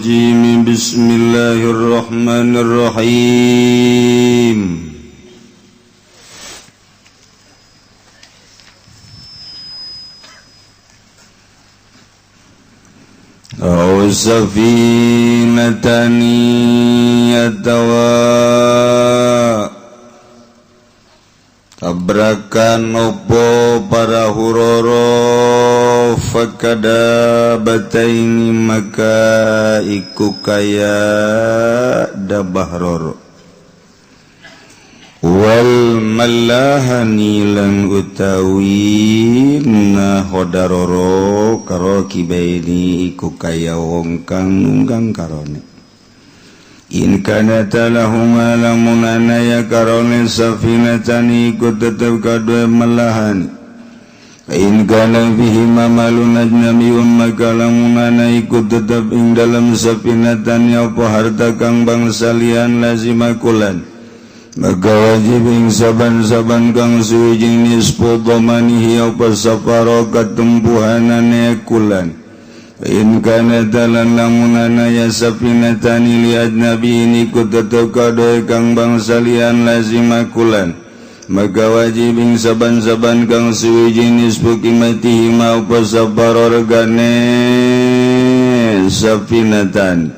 الرجيم. بسم الله الرحمن الرحيم. أو سفينة يتوى tabrakan opo para huroro fakada bataini maka iku kaya dabah roro wal malahani lan utawi nahodaroro karo kibaini iku kaya wong kang nunggang karone. In kana talahuma lamun anaya karone safinatani iku tetep kadue malahan. In kana fihi mamalun ajnabiyun maka lamun ana iku tetep ing dalam safinatani apa harta kang bangsa lian lazima kulan, maka wajib ing saban-saban kang suwi nisfu dhamanihi apa safaro katempuhanane kulan. In kana dalan lamun anaya safinatani li ajnabi iku tetep kadoe kang bangsa lian lazima kulan, maka wajib ing saban-saban kang suwiji nisfu qimatihi ma apa safaro regane safinatan.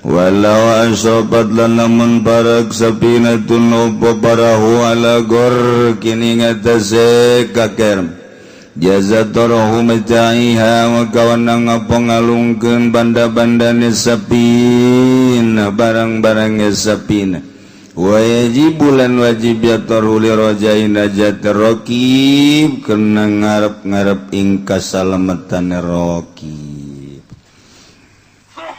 Walau asobat lan lamun parak safinatun apa parahu ala gor kini ngatasé kaker jaza torohu meta'iha wa kawanang apa ngalungkeun banda-bandane sapina barang-barangnya sapina. Wa yajibu lan wajib ya tarhu li rajai najat raqib kena ngarep-ngarep ing kasalametane raqib.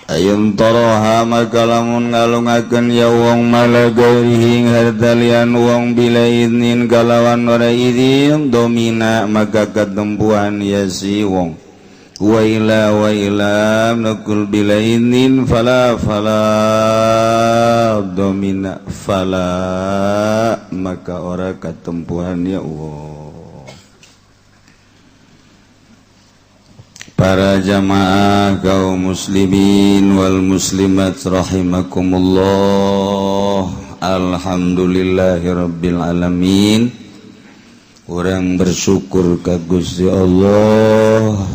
Ayun toroha maka lamun ngalungakeun ya wong malagairihi harta lian wong bila idnin kalawan ora izin domina maka katempuhan ya si wong. Wa ila nukul bila idnin fala fala domina fala maka ora katempuhan ya wong. Para jamaah kaum muslimin wal muslimat rahimakumullah. Alhamdulillahirabbil alamin. Urang bersyukur ka Gusti Allah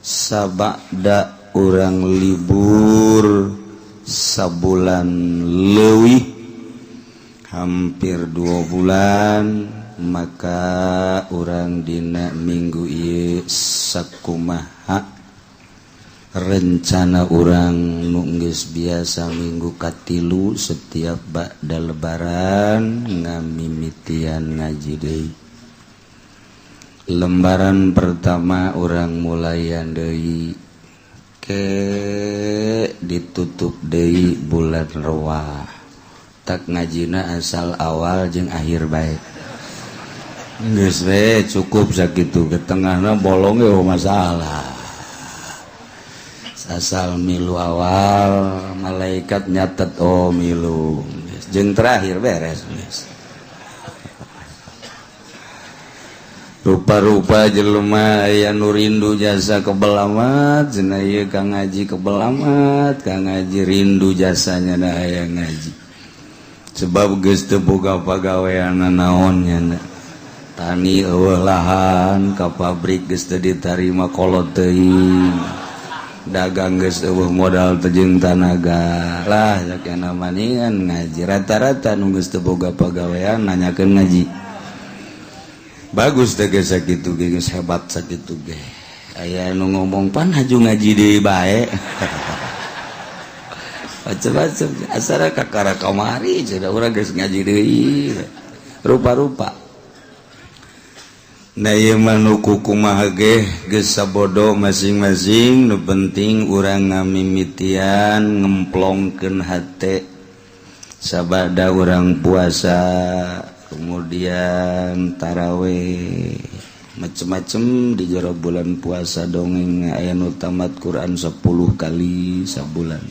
sabada urang libur sabulan leuwih hampir 2 bulan, maka urang dina minggu ieu sakumaha rencana urang nu geus biasa minggu katilu setiap ba'da lebaran ngamimitian ngaji deui. Lembaran pertama urang mulayan deui ke ditutup deui bulan Rewah. Tak ngajina asal awal jeung akhir bae. Geus we cukup sakitu ke tengahna bolong ge masalah. Asal milu awal malaikat nyatet oh milu. Jeung terakhir beres geus. Rupa-rupa jelema aya nu rindu jasa kebel amat cenah ieu kang ngaji kebel amat, kang ngaji rindu jasanya da aya ngaji. Sebab geus teu boga pagawean naon nya. Tani eueuh lahan ka pabrik geus teu ditarima kolot teuing, dagang geus eueuh modal teu jeung tanaga lah sakena maningan ngaji. Rata-rata nu geus teu boga pagawean nanyakeun ngaji. Bagus teh geus sakitu ge, geus hebat sakitu ge. Aya nu ngomong pan haju ngaji deui bae. Macem-macem asara kakara kamari cenah urang geus ngaji deui. Rupa-rupa. Nah ieu mah nu kumaha ge geus sabodo masing-masing, nu penting urang ngamimitian ngemplongkeun hate sabada urang puasa kemudian taraweh macem-macem di jero bulan puasa dongeng aya nu tamat Quran 10 kali sabulan,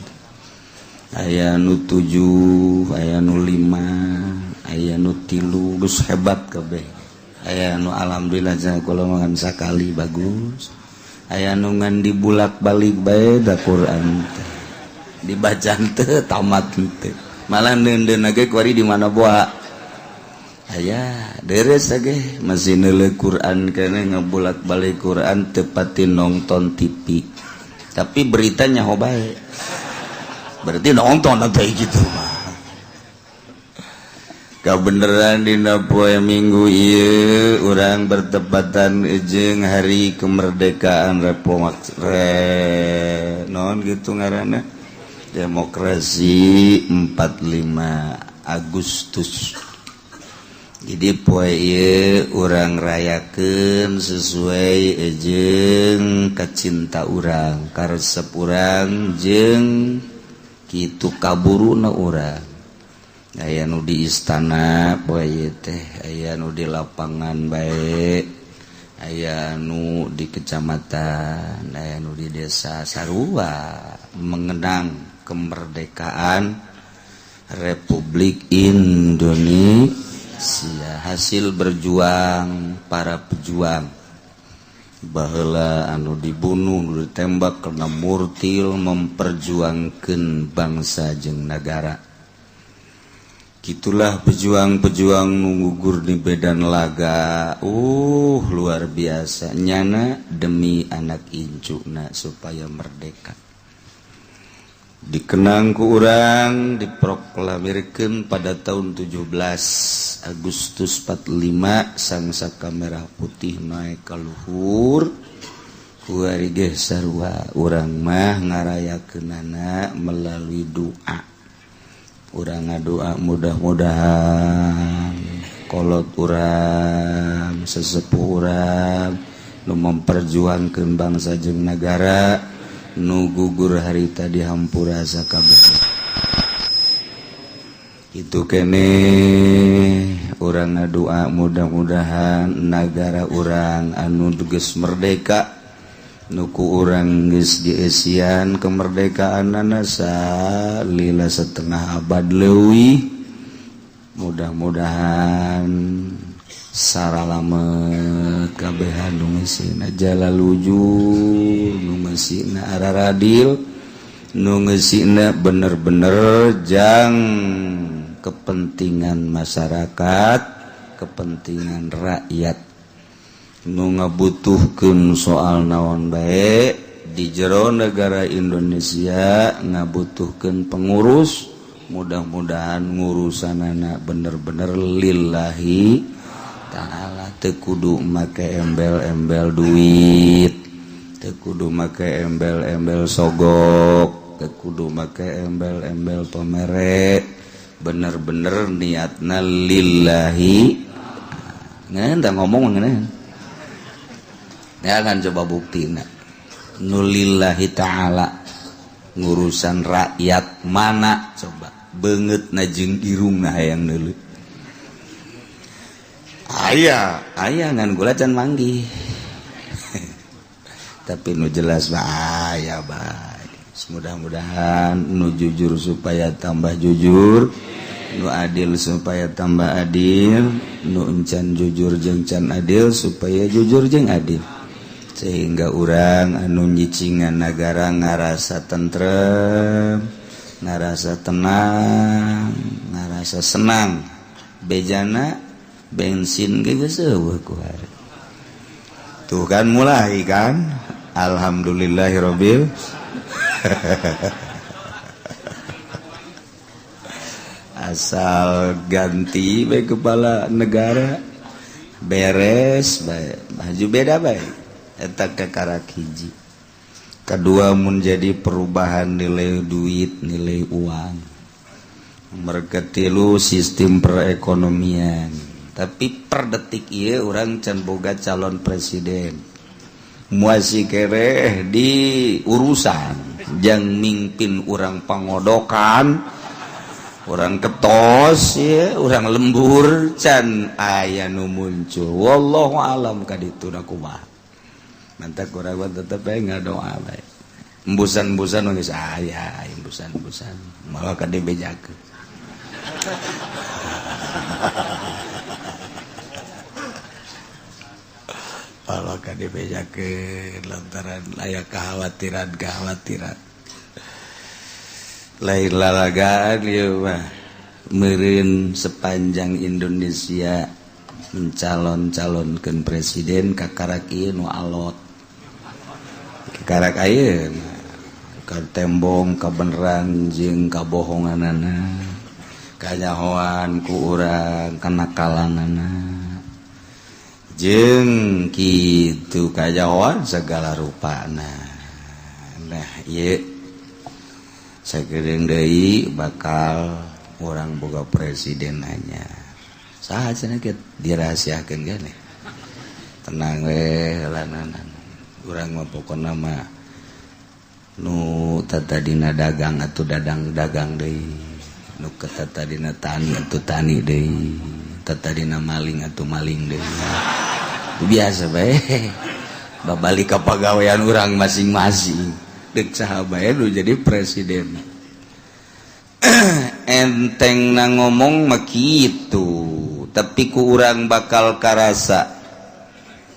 aya nu 7, aya nu 5, aya nu 3, geus hebat kabeh. Aya nu alhamdulillah kula mangan sakali bagus, aya nu ngan dibulak-balik bae da Quran teh. Dibaca teu tamat teu. Malah neundeun ge kuari di mana boa. Aya deres ge masih neuleuh Quran keneh ngabolak-balik Quran teu pati nonton TV. Tapi beritanya ho bae. Berarti nonton teh gitu mah. Kabeneran dina poe Minggu ieu urang bertepatan jeung hari kemerdekaan non gitu ngaranna demokrasi 45 Agustus. Jadi poe ieu urang rayakeun sesuai jeung kacinta urang, karesep urang jeung kitu kaburuna urang. Aya nu di istana poe ieu teh, aya nu di lapangan bae, aya nu di kecamatan, aya nu di desa sarua mengenang kemerdekaan Republik Indonesia hasil berjuang para pejuang baheula anu dibunuh, nu ditembak karena murtil memperjuangkan bangsa jeung negara. Gitulah pejuang-pejuang gugur di medan laga. Luar biasa nyana demi anak incuna supaya merdeka. Dikenang ku urang diproklamirkeun pada tahun 17 Agustus 45 sang saka merah putih naik ka luhur. Kuari ge sarua urang mah ngarayakeunana melalui doa. Urang ngadoa mudah-mudahan kolot urang, sesepuh urang nu memperjuangkeun bangsa jeung negara nu gugur harita dihampura sakabeh. Itu kene urang ngadoa mudah-mudahan negara urang anu geus merdeka nu ku urang geus dieusian kemerdekaanana salila setengah abad leuwih, mudah-mudahan saralamet kabehan nu ngeusina jalalujur, nu ngeusina araradil, nu ngeusina bener-bener jang kepentingan masyarakat, kepentingan rakyat nu ngabutuhkeun soal naon bae di jero negara Indonesia ngabutuhkeun pengurus, mudah-mudahan ngurusanana bener-bener lillahi ta'ala, teu kudu make embel-embel duit, teu kudu make embel-embel sogok, teu kudu make embel-embel pamere, bener-bener niatna lillahi. Ngeun ngomong ngeun ya kan, coba bukti nu lillahi ta'ala ngurusan rakyat mana coba banget na jeung irungna hayang deuleu aya aya ngan gula can manggih. Tapi nu jelas mah aya bae. Mudah-mudahan nu jujur supaya tambah jujur, nu adil supaya tambah adil, nu encan jujur jeung can adil supaya jujur jeung adil, sehingga urang anu nyicingan negara ngarasa tentrem, ngarasa tenang, ngarasa senang. Bejana bensin ge geus euweuh ku hari tuh kan, mulai kan. Alhamdulillahirabbil asal ganti bae kepala negara beres bae, baju beda bae eta kakarak hiji. Kedua, menjadi perubahan nilai duit, nilai uang. Merketilu, sistem perekonomian. Tapi per detik ieu urang can boga calon presiden, masih kereh di urusan jang mimpin urang pangodokan, urang ketos ya, urang lembur can aya nu muncul. Wallahu alam kaditu kumaha. Mantap kurang tetep bae ngadoa bae. Embusan-embusan geus aya, embusan-embusan malah ka dibejakeun. Malah ka dibejakeun lantaran aya kekhawatiran-kekhawatiran. Lain lalagaan ieu mah meureun sepanjang Indonesia mencalon-calonkeun presiden, kakarak ieu nu alot, kakarak ayeuna ka tembong kabeneran jeung kabohonganana, kanyahoan ku urang kenakalanana, jeung kitu kanyahoan segala rupana. Nah, ieu sakedeung deui bakal urang boga presiden anyar. Saha cenah kieu dirahasiakeun keneh, tenang we lananan. Urang mah pokona mah nu tadina dagang atau dadang dagang deui, nu tadina tani atau tani deui, tadina maling atau maling deui, biasa bae, babalik ka pagawean urang masing-masing. Dek saha bae nu jadi presiden, enteng na ngomong mah kitu, tapi ku urang bakal karasa,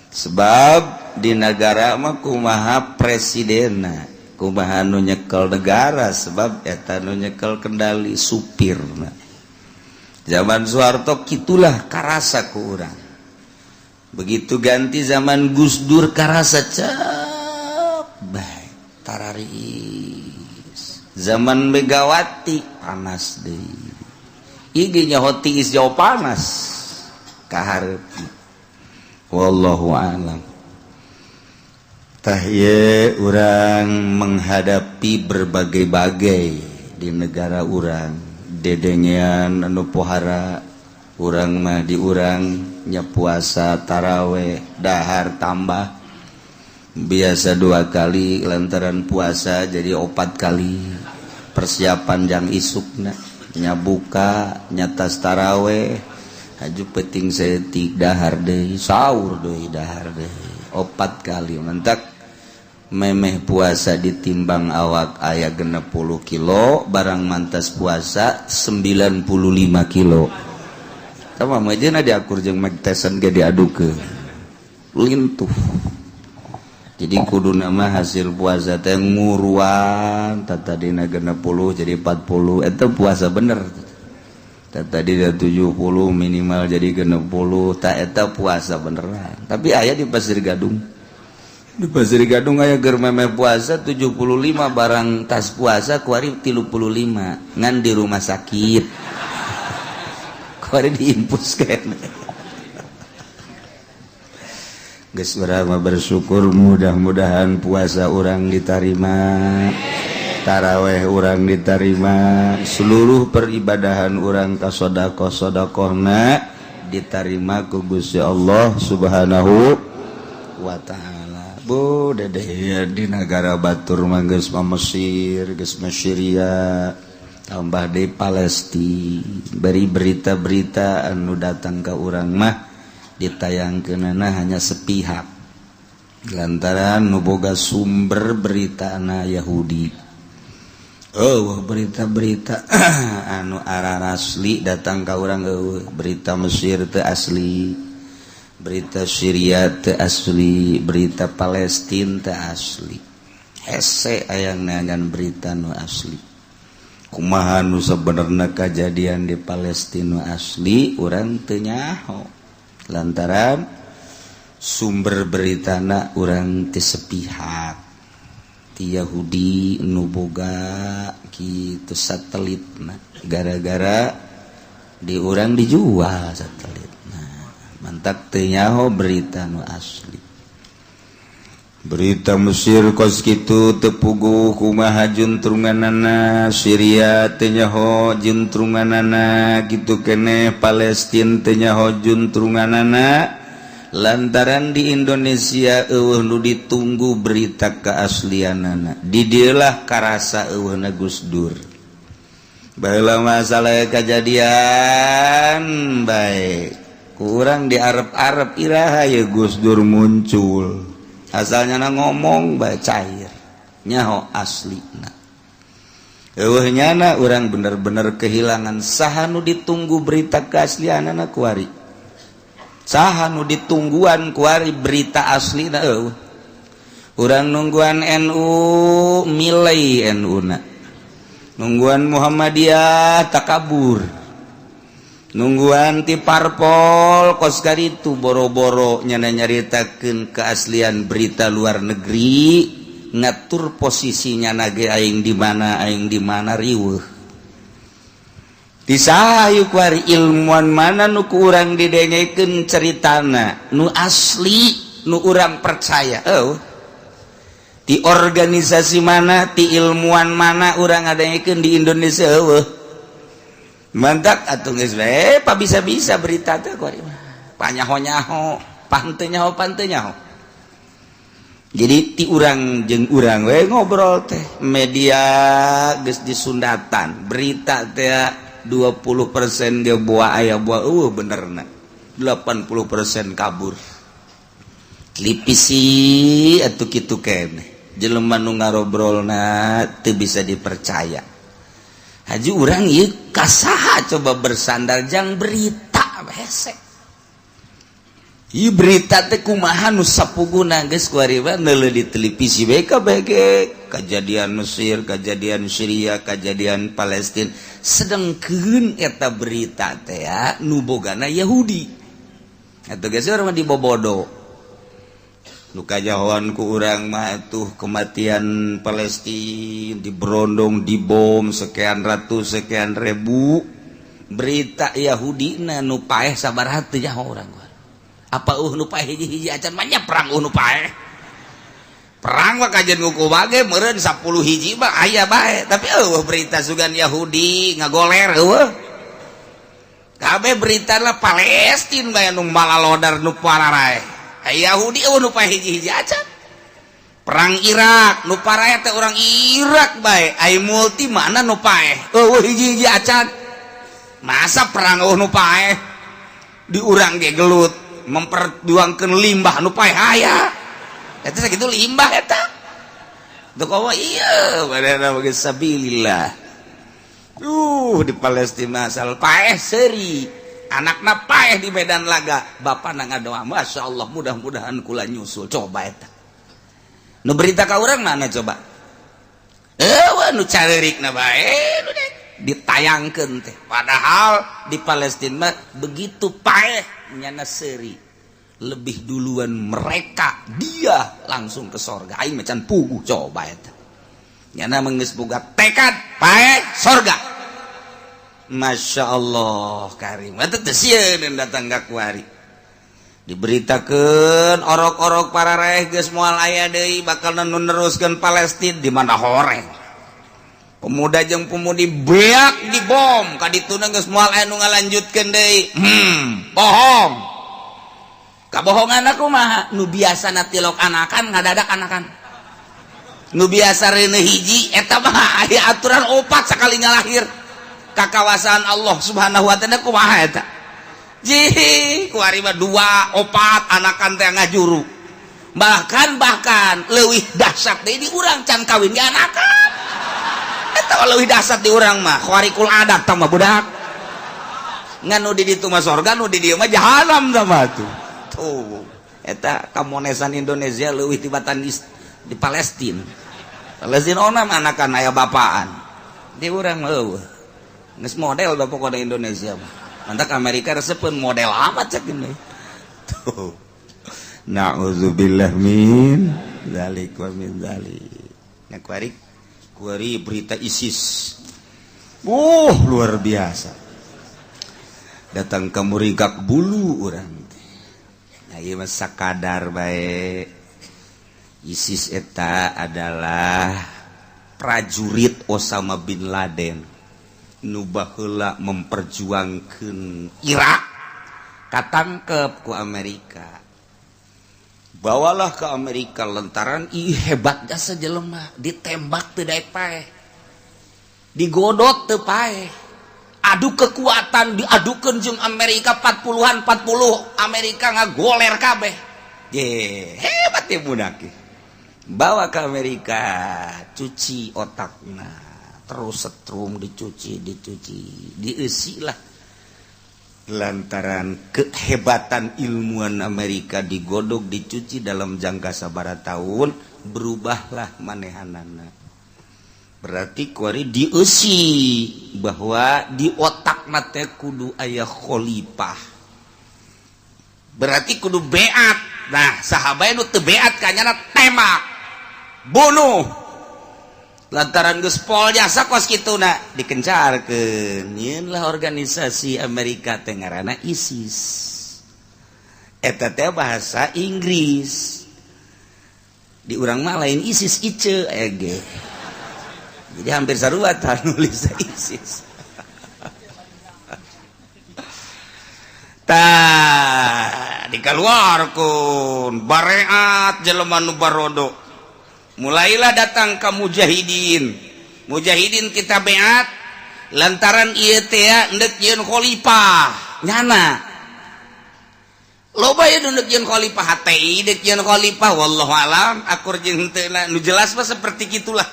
sebab di negara mah kumaha presidenna, kumaha nu nyekel negara, sebab eta nu nyekel kendali supirna. Zaman Soeharto kitulah karasa ku urang. Begitu ganti zaman Gus Dur, karasa cep bae, tararis. Zaman Megawati panas deui, ieu nyaho tiis jauh panas kaharep. Wallahu a'lam. Tah, ye urang menghadapi berbagai-bagai di negara urang, dedengean anu pohara urang mah. Di urang nya puasa, taraweh, dahar tambah, biasa dua kali, lantaran puasa jadi opat kali. Persiapan jang isukna nya buka, nyatas taraweh, haju peting saeutik dahar deui, sahur deui, dahar deui, opat kali. Mentak memeh puasa ditimbang awak aya 60 kilo, barang mantas puasa 95 kilo. Sama aja diakur jeung Mike Tyson ge diadu ke lintuh. Jadi kudu nama hasil puasa teh nguruan, tadina 60 jadi 40, itu puasa bener. Tadi 70 minimal jadi 60, tak eta puasa beneran. Tapi aya di Pasir Gadung, di Pasir Gadung aya ger memeh puasa 75, barang tas puasa kuari 35, ngan di rumah sakit kuari diimpus kene. Geus, urang mah bersyukur, mudah-mudahan puasa urang diterima, taraweh urang diterima, seluruh peribadahan urang ka sedekah sedekahna diterima ku Gusti Allah Subhanahu wa Ta'ala. Bu Dede, di negara batur mah geus mah Mesir, geus mah Syria, tambah di Palestina. Beri berita-berita anu datang ke urang mah ditayangkeunana hanya sepihak, lantaran nu boga sumber berita na Yahudi. Oh, berita-berita anu arah asli datang ka urang eueuh. Berita Mesir teu asli, berita Syria teu asli, berita Palestina teu asli. Hese aya neangan berita nu asli. Kumaha nu sebenarnya kejadian di Palestina nu asli, urang teu nyaho, lantaran sumber beritana urang ti sepihak, ti Yahudi nu boga kitu satelit. Nah, gara-gara di urang dijual satelit, nah mantak teu nyaho berita nu asli. Berita Mesir kos kitu teu puguh kumaha juntrunganana, Syria teu nyaho juntrunganana, kitu keneh Palestina teu nyaho juntrunganana, lantaran di Indonesia eueuh nu ditunggu berita keaslianana. Di dieulah karasa eueuhna Gus Dur. Baheula masalah kejadian baik kurang di Arab-Arab, iraha ya Gus Dur muncul, asalnya na ngomong bae cair, nyaho asli. Nah, eueuh nyana urang bener-bener kehilangan saha nu ditunggu berita keaslianana kuari, saha nu ditungguan kuari berita asli. Na eueuh, urang nungguan NU, milih NU na. Nungguan Muhammadiyah takabur, nungguan ti parpol kos itu boro-boro nyana nyaritakeun keaslian berita luar negeri, ngatur posisinya nage aing di mana, aing di mana, riweuh. Disahayu kuari ilmuwan mana nu ku urang didengekeun ceritana nu asli, nu urang percaya? Oh, di organisasi mana, ti ilmuwan mana urang ngadengekeun di Indonesia? Eueuh. Mantap atuh, geus bae pa bisa-bisa berita teh kuari mah panyaho-nyaho, panteu nyaho, panteu nyaho. Jadi ti urang jeung urang we ngobrol teh, media geus disundatan berita teh 20% dia buah aya buah eueuh benerna, 80% kabur. Televisi atuh kitu keneh, jelema nu ngarobrolna teu bisa dipercaya. Haji urang ieu kasaha coba bersandar jang berita hese? Ieu berita teh kumaha nu sapuguna? Geus kuari mah neuleuh di televisi bae kabeh ge kejadian Mesir, kejadian Syria, kejadian Palestina. Sedengkeun eta berita teh ya nu bogana Yahudi atuh, geus urang mah dibobodo. Nu kajahoan ku urang mah tuh kematian Palestina diberondong, dibom sekian ratus, sekian ribu. Berita Yahudi na nu paeh sabaraha teu nyaho urang. Apa nu paeh hiji-hiji acan banyak perang nu paeh. Perang mah kajian nguku bage meureun 10 hiji mah aya bae, tapi eueuh berita sugan Yahudi ngagoler, eueuh. Kabeh berita lah Palestina bae nu malalodar, nu pararaeh. Yahudi eueuh nu paeh hiji-hiji acan. Perang Irak nu paraeh teh urang Irak bae, ai multi mana nu paeh? Eueuh hiji-hiji acan. Masa perang eueuh nu paeh? Di urang ge gelut memperjuangkan limbah, nu paeh aya. Eta sakitu limbah eta. Tuh komo iya padahal bagi sabilillah. Di Palestina asal paeh seuri, anakna paeh di medan laga, bapak ngadoa, "Masya Allah, mudah-mudahan kula nyusul." Coba eta nu berita ka urang mana coba? Eh, nu careurikna bae nu ditayangkeun teh, padahal di Palestina mah begitu paeh nyana seuri lebih duluan mereka, dia langsung ke sorga, aing macan puguh. Coba eta nyana geus boga tekad paeh sorga. Masya Allah Karim, eta teh sieun datang ka kuari diberitakeun orok-orok para raeh geus moal aya deui bakal nu neruskeun Palestina. Di mana horeng pemuda jeung pemudi beak dibom ka dituna, geus moal aya nu ngalanjutkeun deui. Bohong. Kabohongan aku mah nu biasa tilok anakan, ngadadak anakan. Nu biasa reuneuh hiji, eta mah aya aturan opat sakali ngalahir. Kakawasaan Allah Subhanahu wa Ta'ala, kumaha eta? Ji kuari mah dua, opat anakan teh ngajuru. Bahkan bahkan leuwih dahsyat deui di urang, can kawin ge anakan. Eta leuwih dahsyat di urang mah, khariqul adat tah mah budak. Ngan nu di ditu mah sorga, nu di dieu mah jahanam tah mah tuh. Tuh eta kamonesan Indonesia leuwih tibatan di Palestina. Palestina onam anakan aya bapaan, di urang eueuh. Geus model dah pokoknya Indonesia mah. Mantak Amerika resepeun model amat cek ini tuh. Na'udzubillah min dzalik wa min dzalik. Nah, kuari kuari berita ISIS, oh, luar biasa, datang ke muringkak bulu urang teh. Nah, ieu mah sakadar bae. ISIS eta adalah prajurit Osama bin Laden nu baheula memperjuangkan Irak, katangkep ku Amerika, bawalah ke Amerika lantaran ih hebat jasa jelema, ditembak teu daek paeh, digodot teu paeh, adu kekuatan diadukeun jeung Amerika 40-an 40, Amerika ngagoler kabeh. Ye, hebat ya budak. Bawa ke Amerika, cuci otakna, terus setrum, dicuci dicuci, diisi lah. Lantaran kehebatan ilmuwan Amerika, digodok, dicuci, dalam jangka sabara tahun berubahlah manehanana. Berarti kuari dieusi bahwa di otak teh kudu aya khalifah, berarti kudu beat. Nah, sahabat nu teu beat kanyana tembak, bunuh, lantaran geus pol jasa kos kituna dikencarkeun. Nyieun lah organisasi Amerika teh ngaranna ISIS. Eta teh bahasa Inggris, di urang mah lain ISIS, ICE ege. Jadi hampir sarua tah nulis ISIS. Tah, dikeluarkeun bareat jelema nu barodo. Mulailah datang ke mujahidin. Mujahidin kita beat lantaran ieu teh endek yeun khalifah nyana. Loba ieu nu yeun khalifah, HTI dek yeun khalifah, wallahu alam akur jeung henteu, nu jelas mah seperti gitulah.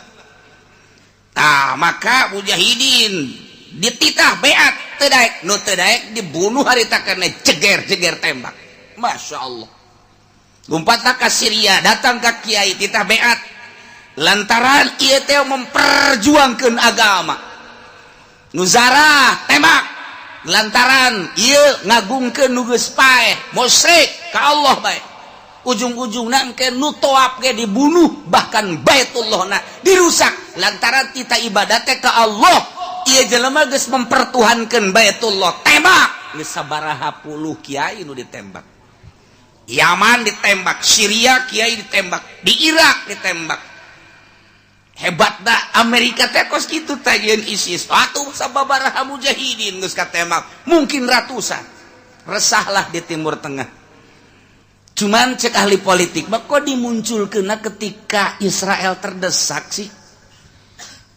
Tah, maka mujahidin dititah beat, teu daek, nu teu daek dibunuh harita keneh, jeger-jeger tembak. Masya Allah. Lumpat ka Syria, datang ka kiai, titah beat lantaran ieu teh memperjuangkeun agama. Nu zarah tembak lantaran ieu ngagungkeun nu geus paeh, musyrik ka Allah bae. Ujung-ujungna engke nu toap ge dibunuh, bahkan Baitullahna dirusak lantaran tita ibadat teh ka Allah. Ieu jelema geus mempertuhankeun Baitullah, tembak. Geus sabaraha puluh kiai nu ditembak. Yaman ditembak, Syria kiai ditembak, di Irak ditembak. Hebat dah Amerika teh kos kitu teh jeung ISIS. Atuh sababaraha mujahidin geus katembak, mungkin ratusan. Resahlah di Timur Tengah. Cuman cek ahli politik mah, kok dimunculkeun ketika Israel terdesak sih?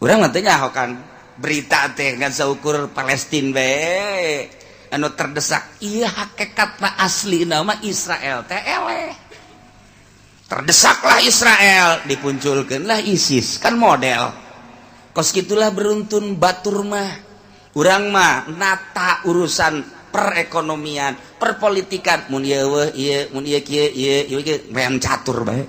Urang mah teu nyaho kan berita teh ngan saukur Palestina bae anu terdesak. Iya, hakikatna asli nama Israel teh eleh. Terdesaklah Israel, dipunculkeun lah ISIS, kan model kos gitulah. Beruntun batur mah, urang mah nata urusan perekonomian, perpolitikan, mun ieu weuh ieu, mun ieu kieu ieu ieu kieu, main catur bae.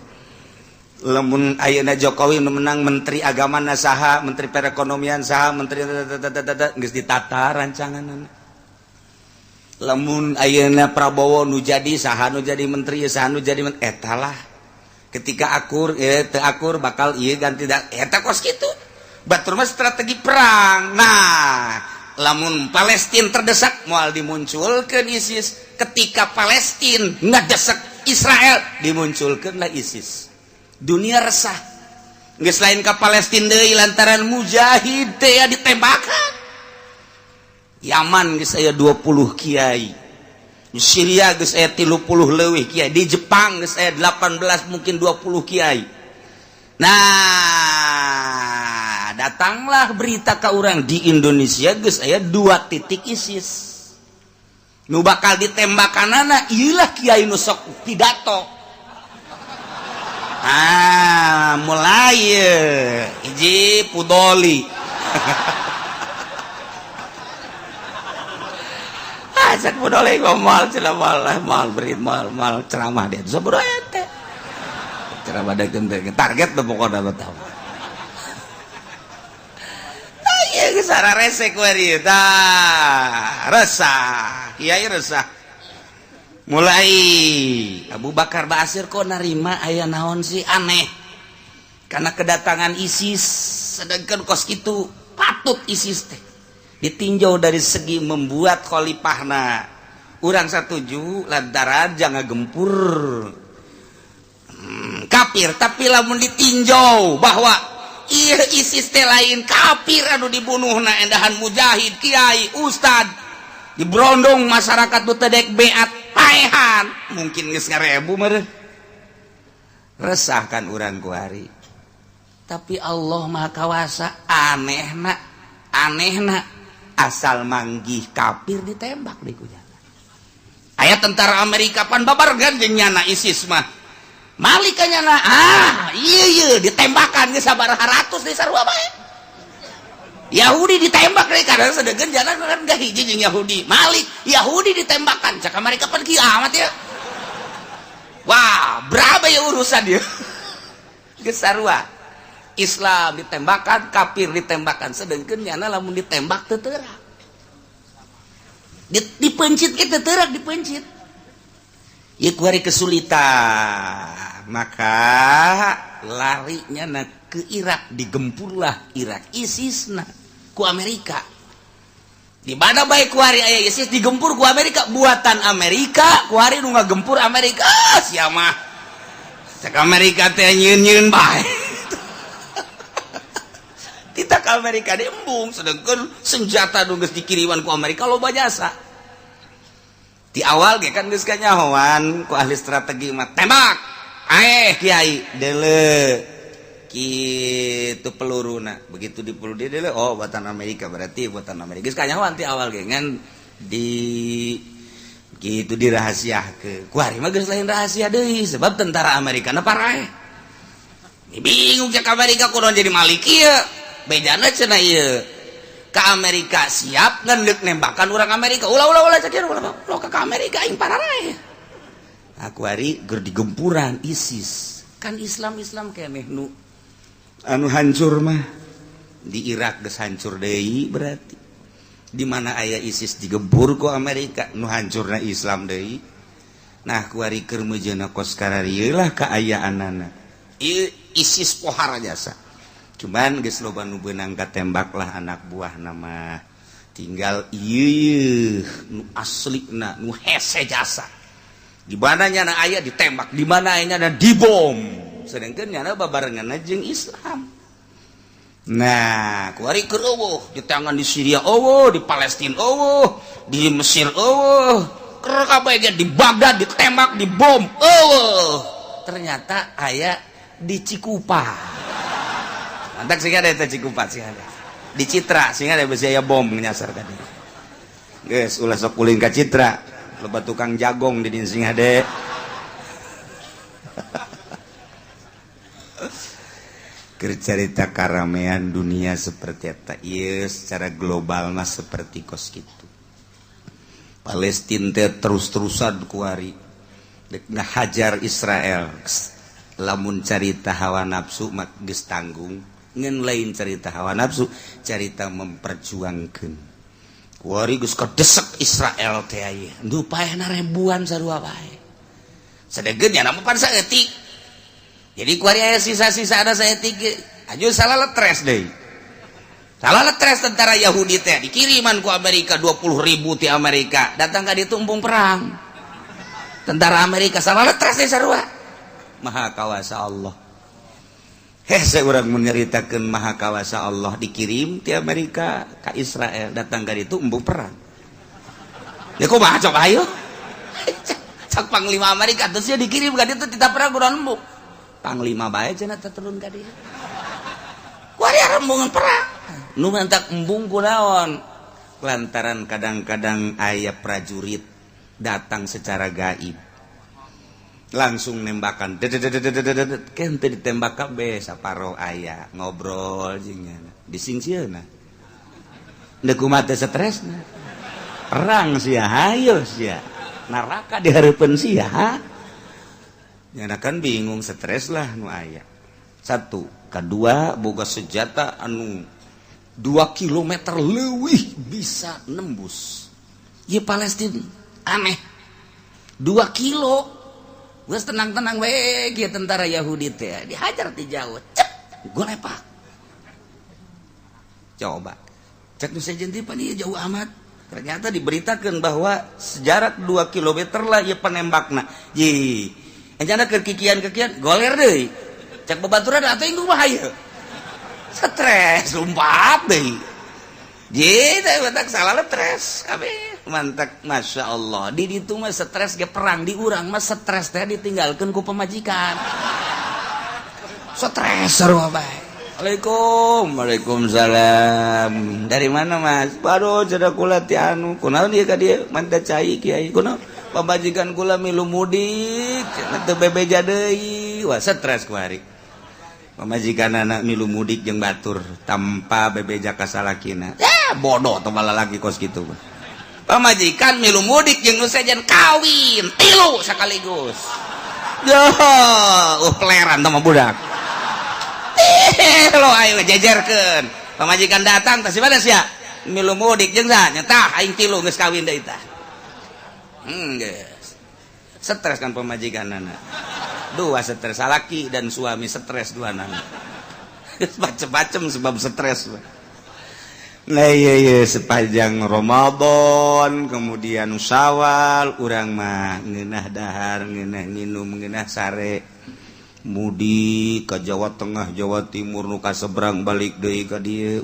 Lamun ayeuna Jokowi nu menang, menteri agama na saha, menteri perekonomian saha, menteri geus ditata rancanganna. Lamun ayeuna Prabowo nu jadi, saha nu jadi menteri, saha nu jadi menteri, eta lah. Ketika akur teu akur bakal ieu ganti da, eta kos kitu. Batur mah strategi perang. Nah, lamun Palestina terdesak moal dimunculkeun ISIS, ketika Palestina ngadesek Israel dimunculkeun lah ISIS. Dunia resah, geus lain ka Palestina deui lantaran mujahid teh ditembakan. Yaman geus aya 20 kiai, di Syria geus aya 30 leuwih kiai, di Jepang geus aya 18, mungkin 20 kiai. Nah, datanglah berita ke orang di Indonesia geus aya dua titik ISIS nu bakal ditembakanana iyalah kiai nu sok pidato. Ah, mulai hiji Pudoli. Ah, cek Pudoli moal cenah, moal moal beri moal moal ceramah dia sabodo teh ceramah dakeun teh target tuh pokokna mah tahu. Iya, geus rese kuari tah, resah kiai, resah. Mulai Abu Bakar Basir kok narima aya naon sih, aneh karena kedatangan ISIS, sedangkan kos itu patut ISIS teh ditinjau dari segi membuat khalifahna. Urang setuju lantaran jangan gempur kafir, tapi lamun ditinjau bahwa iya ISIS teh lain kafir anu dibunuh na endahan mujahid, kiai, ustad, dibrondong masyarakat tuh teu dek beat, paehan mungkin geus ngarebu meureun. Resah kan urang kuari. Tapi Allah Maha Kawasa, anehna anehna asal manggih kafir ditembak di kunyana. Aya tentara Amerika pan babargan jeung nyana ISIS mah. Malik nyana, ah iya iya, ditembakan geus sabaraha ratus di sarua bae. Yahudi ditembak deui kadang, sedengkeun jalan kan gak hiji jeung Yahudi. Malik Yahudi ditembakan, cak Amerika pan kiamat ya. Wah, berapa ya urusan dia? Geus sarua. Islam ditembakan, kafir ditembakan, sedangkan nyana lamun ditembak teu teurak. Dipencit kita teurak dipencit. Ieu kuari kesulitan, maka larinya na ke Irak, digempurlah Irak ISIS na ku Amerika. Di mana baik kuari aya ISIS digempur ku Amerika, buatan Amerika, kuari nu ngagempur Amerika. Ah, sia mah. Cek Amerika teh nyieun-nyieun bae. Kita ke Amerika diembung, sedangkan senjata nu geus dikiriman ku Amerika loba jasa. Di awal ge kan geus kanyahoan ku ahli strategi mah, tembak. Aeh kiai dele kitu peluruna, begitu di peluru dia dele, oh buatan Amerika, berarti buatan Amerika. Geus kanyahoan ti awal ge, ngan di gitu dirahasiakeun. Kuari mah geus lain rahasia deui, sebab tentara Amerika na paraeh. Bingung cek Amerika, kudu jadi malik ieu bejana cenah ieu ke Amerika siap ngan deuk nembakan urang Amerika, ulah ulah ulah cek ieu, ulah ulah ka Amerika, aing paraeh. Aku hari ger digempuran ISIS kan Islam Islam keneh nu anu hancur mah. Di Irak geus hancur deui, berarti di mana aya ISIS digempur ku Amerika, nu hancurna Islam deui. Nah, kuari keur meujeuhna kos kararieu lah kaayaanana. Ieu ISIS pohara jasa, cuman geus loba nu beunang katembak lah anak buah nama, tinggal ieu nu aslina nu hese jasa. Di mana nyana aya ditembak, di mana aya nyana dibom, sedangkan nyana babarengan jeung Islam. Nah, kuari keur eueuh di tangan di Syria eueuh, di Palestina eueuh, di Mesir eueuh, keur kabeh ge di Baghdad ditembak, dibom eueuh. Ternyata aya di Cikupa. Mantap sih, ada eta Cikupa sih, ada di Citra sih, ada besi aya bom nyasar tadi. Geus ulah sok ulin ka Citra, loba tukang jagong di dieu, sing hade. Keur carita karamean dunia seperti eta ieu, secara global mah seperti kos kitu. Palestina teh terus-terusan kuari dek ngahajar Israel. Lamun carita hawa nafsu mah geus tanggung, ngan lain carita hawa nafsu, carita memperjuangkeun. Kuari geus kedesek Israel teh aya nu paehna ribuan sarua bae, sedengkeun nya mah pan saeutik. Jadi kuari aya sisa-sisa ada saeutik aju salah letres deui, salah letres tentara Yahudi teh dikiriman ku Amerika 20.000 ti Amerika datang ka ditu, embung perang. Tentara Amerika salah letres deui sarua. Maha kawasa Allah. Hese urang menyeritakeun maha kawasa Allah, dikirim ti Amerika ka Israel, datang ka ditu embung perang. Ya kumaha cok, ayo cak panglima Amerika terus ya dikirim ka ditu tidak perang kurang embung panglima bae cenah teh turun ka dieu. Kuari rembungan perang nu mantak embung kunaon? Lantaran kadang-kadang aya prajurit datang secara gaib, langsung nembakan kente, ditembak kabeh saparo aya ngobrol jeung disingsieuna. Deuk kumaha teh stresna perang sia, hayo sia neraka di hareupeun sia. Nyana kan bingung, stres lah nu aya. Satu, kedua, boga senjata anu 2 km leuwih bisa nembus. Ieu Palestina aneh, 2 kilo geus tenang-tenang we kieu tentara Yahudi teh dihajar ti jauh, cek golepak. Coba cek nu sejen pan ieu jauh amat. Ternyata diberitakan bahwa sejarak 2 km lah ieu penembakna. Ye encana keur kikian-kikian goler deui, cek babaturan atuh inggung mah hayu stres lompat deui. Jadi mantap salah stres kabeh mantap. Masya Allah, di ditu mah stres ge perang, di urang mah stres teh ditinggalkeun ku pamajikan, stres sarua bae. Assalamualaikum. Waalaikumsalam. Dari mana, Mas? Baru jadi kula ti anu. Kunaon ieu ka dieu? Mantap cai kiai. Kunaon? Pamajikan kula milu mudik, cenah teu bebeja deui. Wah, stres kuari. Pamajikan anak milu mudik jeung batur tanpa bebeja ka salakina. Ya, bodoh teh lagi kos kitu. Pamajikan milu mudik jeung nu sejen, kawin tilu sekaligus. Yo, peleran teh mah budak. Gelo ayo jejerkeun. Pamajikan datang tah, "Mana sia?" "Milu mudik." "Jeung saha?" "Tah aing tilu geus kawin deui tah." Geus. Stres kan pamajikanana. Dua stres, salaki dan suami stres dua nana. Macem-macem sebab stres. Nah iya, sepanjang Ramadan kemudian Syawal urang mah ngeunah dahar, ngeunah nginum, ngeunah sare, mudik ke Jawa Tengah, Jawa Timur, nu ka seberang balik deui ka dieu.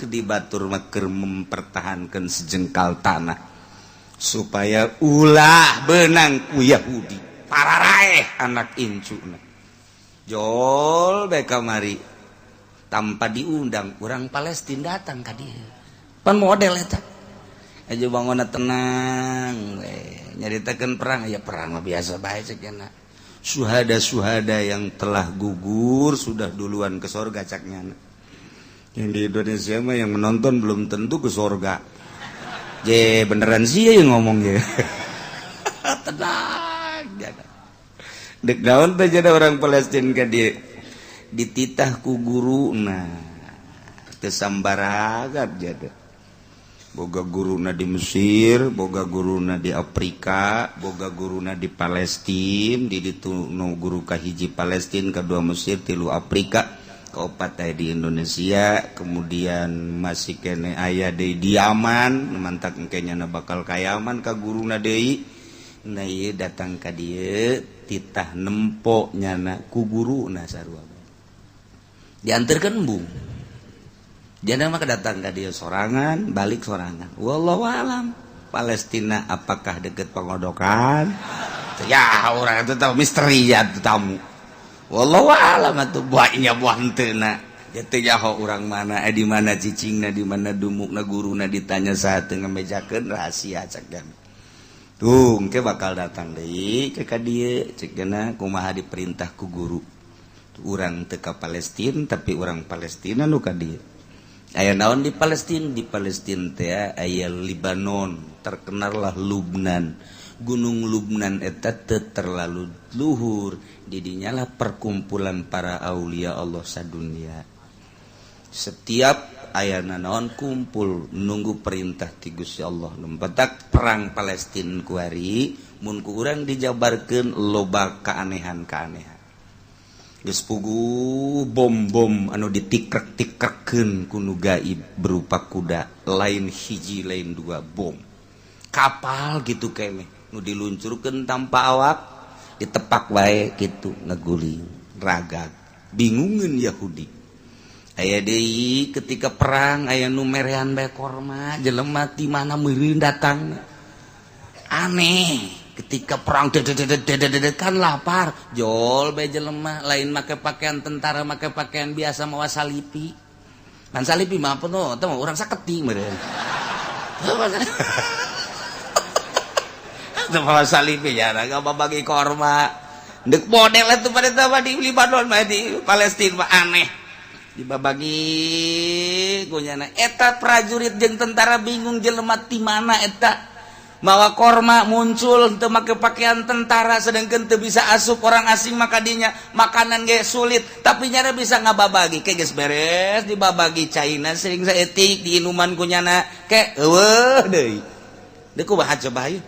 Di batur mah keur mempertahankan sejengkal tanah supaya ulah benang ku Yahudi pararaeh anak incuna. Jol bae kamari tanpa diundang orang Palestina datang ka dieu. Pan model eta aja bangunna tenang we, nyaritakeun perang ya, perang mah biasa bae cek nya. Suhada-suhada yang telah gugur sudah duluan ke sorga cak nyana. Yang di Indonesia mah yang menonton belum tentu ke sorga. Je beneran sih ya yang ngomong ya. Tenang jada. Dek naon teh jadi orang Palestina ka dieu dititah ku guruna teu sambaragat jada. Boga guruna di Mesir, boga guruna di Afrika, boga guruna di Palestina. Di ditu nu guru kahiji Palestina, kedua Mesir, tilu Afrika, keopat aya di Indonesia, kemudian masih kene aya deui di Yaman, mantak engke nyana bakal ka Yaman ka guruna deui. Nah ieu datang ka dieu titah nempo nyana ku guruna sarua. Diantarkeun embung. Jangan mah datang ka dia sorangan, balik sorangan. Wallahu alam. Palestina apakah deket pengodokan? Ya orang itu tahu misteri ya tamu. Wallahu alam atuh buahnya buah henteu na. Ya teu nyaho urang mana, di mana cicingna, di mana dumukna guruna, ditanya saat teu ngamejakeun rahasia cak jam. Tuh, engke bakal datang deui ke ka dieu cek gena kumaha diperintah ku guru. Urang teu ka Palestina tapi urang Palestina nu ka dieu. Aya naon di Palestina? Di Palestina teh aya Libanon, terkenallah Lubnan. Gunung Lubnan eta teu terlalu luhur, didinyalah perkumpulan para aulia Allah sadunia. Setiap aya naon kumpul nunggu perintah ti Gusti Allah. Lumpetak perang Palestina kuari mun ku urang dijabarkeun loba keanehan-keanehan. Geus puguh bom-bom anu ditikrek-tikrekeun ku nu gaib berupa kuda, lain hiji lain dua bom. Kapal gitu keneh nu diluncurkeun tanpa awak, ditepak wae gitu ngeguling ragag, bingungeun Yahudi. Aya deui ketika perang aya nu merean bae korma, jelema ti mana meureun datang, aneh. Ketika perang dedededededet kan lapar, jol bae jelema, lain make pakaian tentara, make pakaian biasa, mawa salipi kan. Salipi mah apa tuh? Teu urang saketi meureun teu mawa salipi ya gak bagi korma. Dek model itu pada tahu di Libanon mah, di Palestina mah aneh dibabagi kunyana eta. Prajurit jeung tentara bingung, jelema ti mana eta mawa korma muncul teu make pakaian tentara, sedangkan teu bisa asup orang asing maka dinya makanan ge sulit, tapi nyana bisa ngababagi. Ke geus beres dibabagi, caina sering saeutik diinuman kunyana ke eueuh deui. Deuk kumaha coba ieu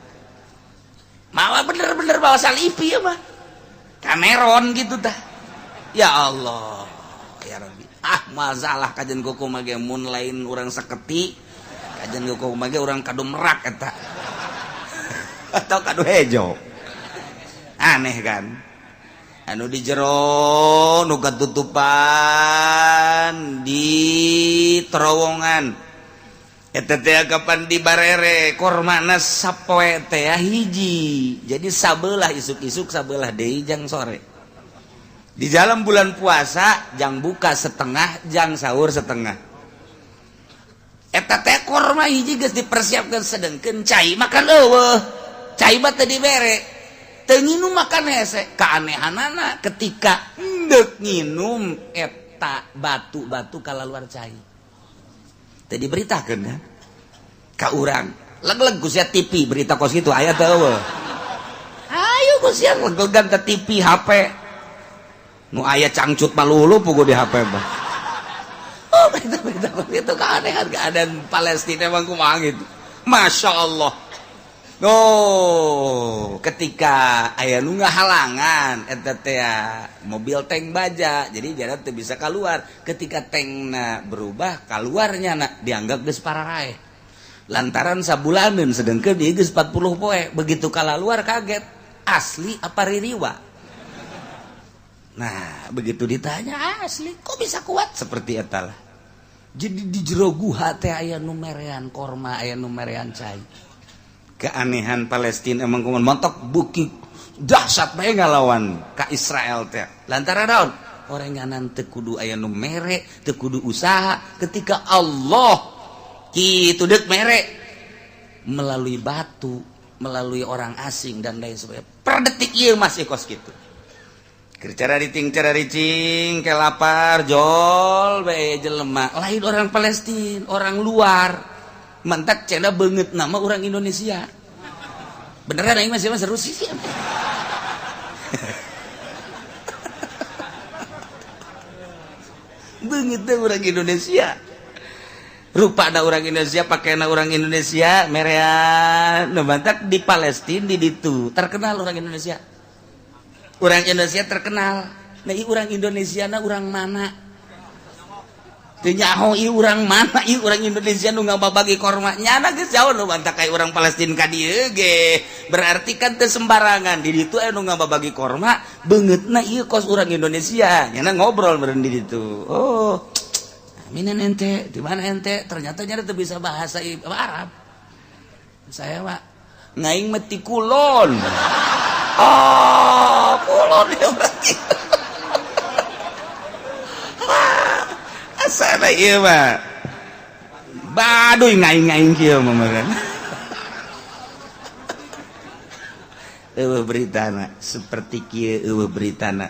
mawa bener-bener bawa salipi ya mah Cameron gitu dah. Ya Allah ya Rabbi, ah masalah kajian kuku mage mun lain urang saketi, kajian kuku mage urang kadu merak eta atau kadu hejo. Aneh kan anu di jero nu katutupan di terowongan eta teh kapan dibarere kormana sapoe teh hiji, jadi sabelah isuk-isuk, sabelah deui jang sore. Di dalam bulan puasa jang buka setengah, jang sahur setengah, eta teh korma hiji geus dipersiapkan, sedangkan cai makan eueuh, cai mah teu dibere, teu nginum makan hese. Keanehanana ketika endek nginum eta batu-batu kalaluar cai. Teu diberitakeun kan ka urang, leg-leg ku sia TV berita kos kitu aya teu eueuh? Ayo ku sia leg-legan teh TV, HP nu aya cangcut malulu puguh di HP mah. Berita-berita itu keanehan keadaan Palestina emang kumaha gitu. Masya Allah. Oh, ketika aya nu ngahalangan eta teh mobil tank baja, jadi jalan teu bisa keluar. Ketika tankna berubah, keluarnya na dianggap geus pararaeh. Lantaran sabulaneun sedengkeun ieu geus 40 poe, begitu kalaluar kaget, asli apa ririwa? Nah, begitu ditanya asli, kok bisa kuat seperti eta lah. Jadi di jero guha teh aya nu merean korma, aya nu merean cai. Keanehan Palestina emang kumaha montok buki dahsyat bae ngalawan ka Israel teh. Lantaran naon? Orenganan teu kudu aya nu mere, teu kudu usaha ketika Allah kitu deuk mere melalui batu, melalui orang asing dan lain sebagainya. Per detik ieu masih kos kitu. Keur carariting ke lapar jol bae jelema, lain orang Palestina, orang luar. Mantak cenah beungeut nama orang Indonesia. Beneran aing masih seru sih. Beungeut teh orang Indonesia. Rupa ada orang Indonesia, pakaian orang Indonesia, merean. Nu mantak di Palestina di ditu terkenal orang Indonesia. Orang Indonesia terkenal. Nah, ieu orang Indonesia na orang mana? Teu nyaho ieu urang mana, ieu urang Indonesia nu ngababagi korma. Nyana geus jauh nu mantak ka urang Palestina ka dieu ge. Berarti kan teu sembarangan di ditu aya nu ngababagi korma, beungeutna ieu kos urang Indonesia. Nyana ngobrol meureun di ditu. Oh, minen ente, di mana ente? Ternyata nyana teu bisa bahasa Arab. Saya mah ngaing mah ti kulon. Oh, kulon ya berarti. Asana ieu mah. Baduy ngaing-ngaing kieu mah meureun. Eueuh beritana seperti kieu eueuh beritana.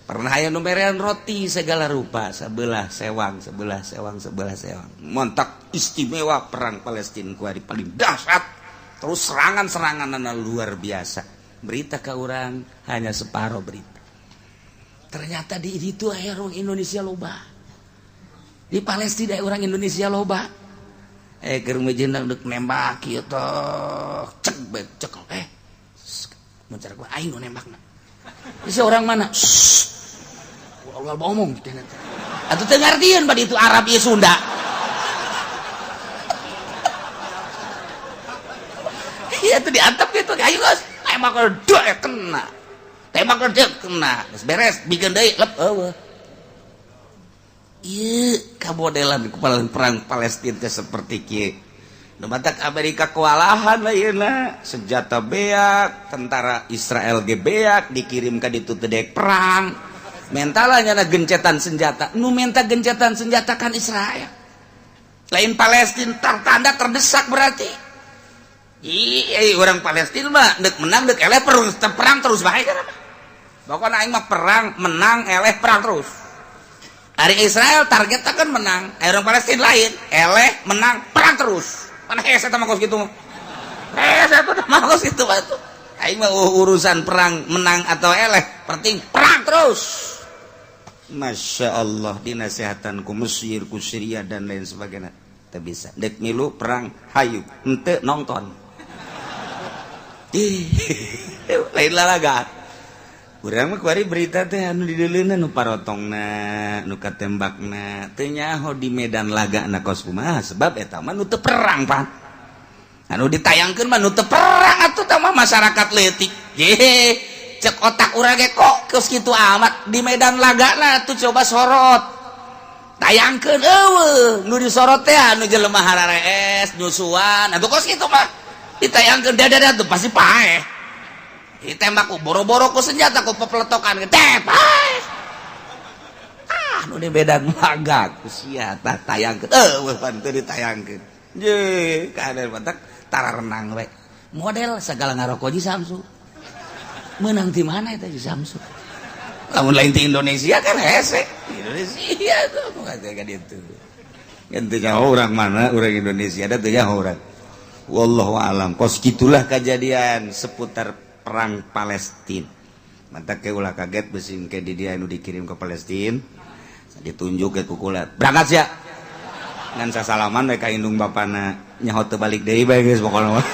Pernah aya nu merean roti segala rupa, sebelah sewang, sebelah sewang, sebelah sewang. Montak istimewa perang Palestina kuari paling dahsyat. Terus serangan-serangan luar biasa. Berita ke orang hanya separuh berita. Ternyata di itu aya orang Indonesia loba. Di Palestina orang Indonesia loba. Keur mejeunang deuk nembak kieu teh cek bae cek mun cara gua aing nu nembakna. Isi orang mana? Ulah omong gitu. Atuh teu ngartieun bad itu Arab ieu Sunda. Iya tuh diantep gitu, ayo guys, tembak dek kena. Tembak dek kena. Geus beres, bikin deui lep eueuh. Ieu kamodelan kepala perang Palestina teh seperti kieu. Nu matak Amerika kewalahan lah yeuna, senjata beak, tentara Israel ge beak dikirim ka ditu teu dek perang. Mentalnya na gencetan senjata, nu menta gencetan senjata kan Israel. Lain Palestina tertanda terdesak berarti. Iya, orang Palestina mah dek menang dek eleh perang terus bae kan. Pokoknya aing mah perang menang eleh perang terus. Ari Israel targetnya kan menang, orang Palestina lain, eleh menang perang terus. Mana hese mah kos kitu. Hese mah kos kitu batu. Aing mah urusan perang menang atau eleh, penting perang terus. Masya Allah dinasehatan ku Mesir, ku Syria dan lain sebagainya. Teu bisa. Dek milu perang hayu, henteu nonton. Ih, lain lalaga. Urang mah kuari berita teh anu dideuleuna nu parotongna, nu katembakna, teu nyaho di medan lagana kos kumaha sebab eta mah nu teu perang pan. Anu ditayangkeun mah nu teu perang atuh tah mah masyarakat leutik. Ye, cek otak urang ge kok kos kitu amat di medan lagana tuh coba sorot. Tayangkeun eueuh nu disorot teh anu jelema hararees, nyusuan, atuh kos kitu mah. Ditayangkeun dadah tuh pasti paeh. Ditembak ku boro-boro ku senjata ku pepeletokan teh paeh. Ah nu di medan laga ku sia tah tayangkeun eueuh pan teu ditayangkeun. Ye, kader batak tara renang we. Model segala ngaroko ji Samsu. Menang di mana eta ji Samsu? Lamun lain ti Indonesia kan hese. Indonesia tuh bukan ka ditu. Kan teu nyaho urang mana urang Indonesia da teu nyaho urang. Wallahu alam. Kos gitulah kejadian seputar perang Palestina. Mantap ke ulah kaget besing ke di dia nu dikirim ke Palestina. Ditunjuk ke kukula. Berangkat sia. Ngan sasalaman we ka indung bapana, nyaho teu balik deui bae geus pokona mah.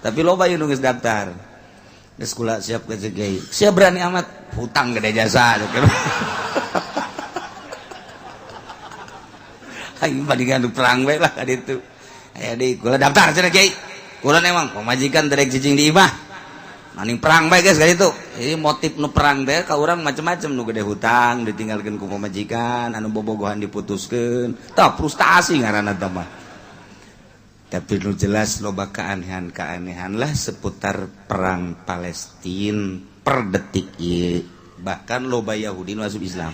Tapi loba ieu nu geus daftar. Geus kula siap ke kiai. Sia berani amat hutang gede jasa. Aing bandingan perang we lah ka ditu. Aya deui kula daftar cenah kiai. Kula emang pamajikan derek cicing di imah. Maning perang bae geus ka ditu. Jadi motif nu perang teh ka urang macem-macem, nu gede hutang ditinggalkeun ku pamajikan, anu bobogohan diputuskeun. Tah frustasi ngaranna teh mah. Tapi nu jelas loba keanehan-keanehan lah seputar perang Palestina per detik ieu. Bahkan loba Yahudi nu asup Islam.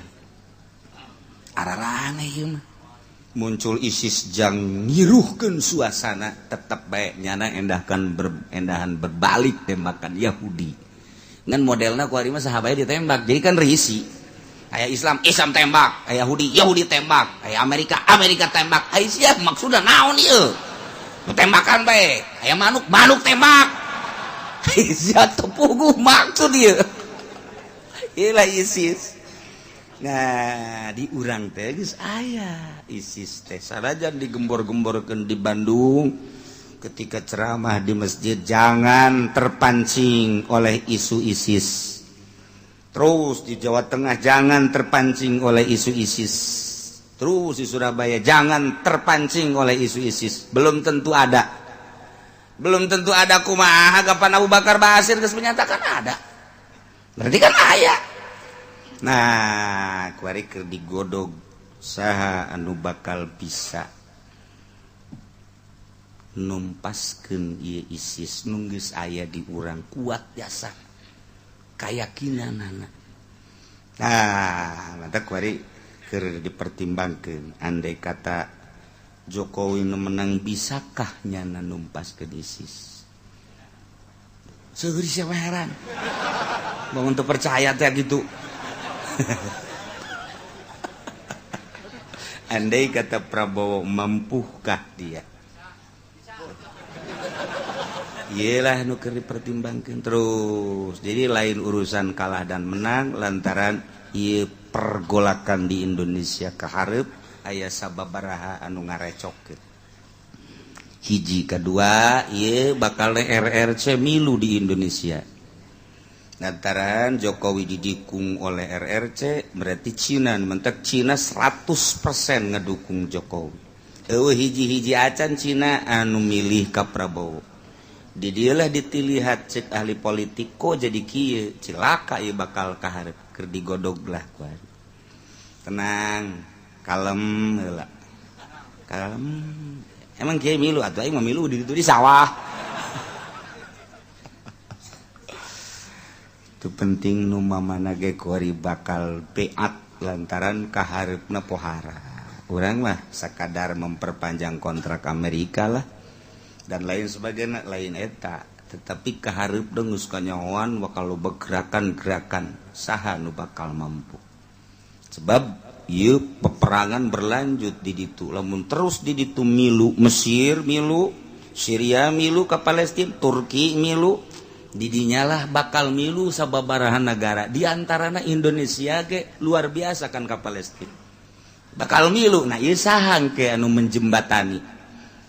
Araraneh ieu mah. Muncul ISIS jang ngiruhkeun suasana, tetap bae nyana endahkan endahan berbalik tembakan Yahudi. Ngan modelna ku ari mah saha bae ditembak. Jadi kan risi. Aya Islam, Islam tembak, aya Yahudi, Yahudi tembak, aya Amerika, Amerika tembak. Aya sia maksudna naon ieu? Tembakan bae. Aya manuk, manuk tembak. Sia teu puguh maksud ieu. Ieu lah ISIS. Nah, di urang teh geus aya ISIS teh sanajan digembor-gemborkeun di Bandung ketika ceramah di masjid jangan terpancing oleh isu ISIS. Terus di Jawa Tengah jangan terpancing oleh isu ISIS. Terus di Surabaya jangan terpancing oleh isu ISIS. Belum tentu ada. Belum tentu ada kumaha kapan Abu Bakar Basir geus menyatakan ada. Berarti kan aya. Nah, kuari keur digodog saha anu bakal bisa numpaskeun ieu ISIS nu geus aya di urang kuat jasa kayakinanana. Nah, mantap kuari keur dipertimbangkeun andai kata Jokowi nu menang bisakah nyana numpaskeun ISIS? Seueur sia heran. Bangun teu percaya teh gitu. Andai kata Prabowo mampukah dia? Iyalah nu keur dipertimbangkeun terus. Jadi lain urusan kalah dan menang lantaran ieu pergolakan di Indonesia kahareup aya sababaraha anu ngarecokkeun. Hiji kedua ieu bakal RRC milu di Indonesia. Lantaran Jokowi didukung oleh RRC berarti Cina mentek Cina 100% ngedukung Jokowi. Eueuh hiji-hiji acan Cina anu milih ka Prabowo. Di dieulah ditilihat cek ahli politik kok jadi kieu cilaka ieu bakal kaharep keur digodog lah kuari. Tenang, kalem heula. Kalem. Emang kieu milu atuh aing mah milu di ditu di sawah. Itu penting nu mamana ge kuari bakal beat lantaran kahareupna pohara. Urang mah sakadar memperpanjang kontrak Amerika lah dan lain sebagainya lain eta, tetapi kahareup geus kanyahoan bakal loba gerakan-gerakan saha nu bakal mampu. Sebab ieu peperangan berlanjut di ditu, lamun terus di ditu milu Mesir milu, Syria milu ka Palestina, Turki milu, didinyalah bakal milu sababarahan negara diantarana Indonesia ge luar biasa kan ka Palestina bakal milu. Nah ieu saha ke anu menjembatani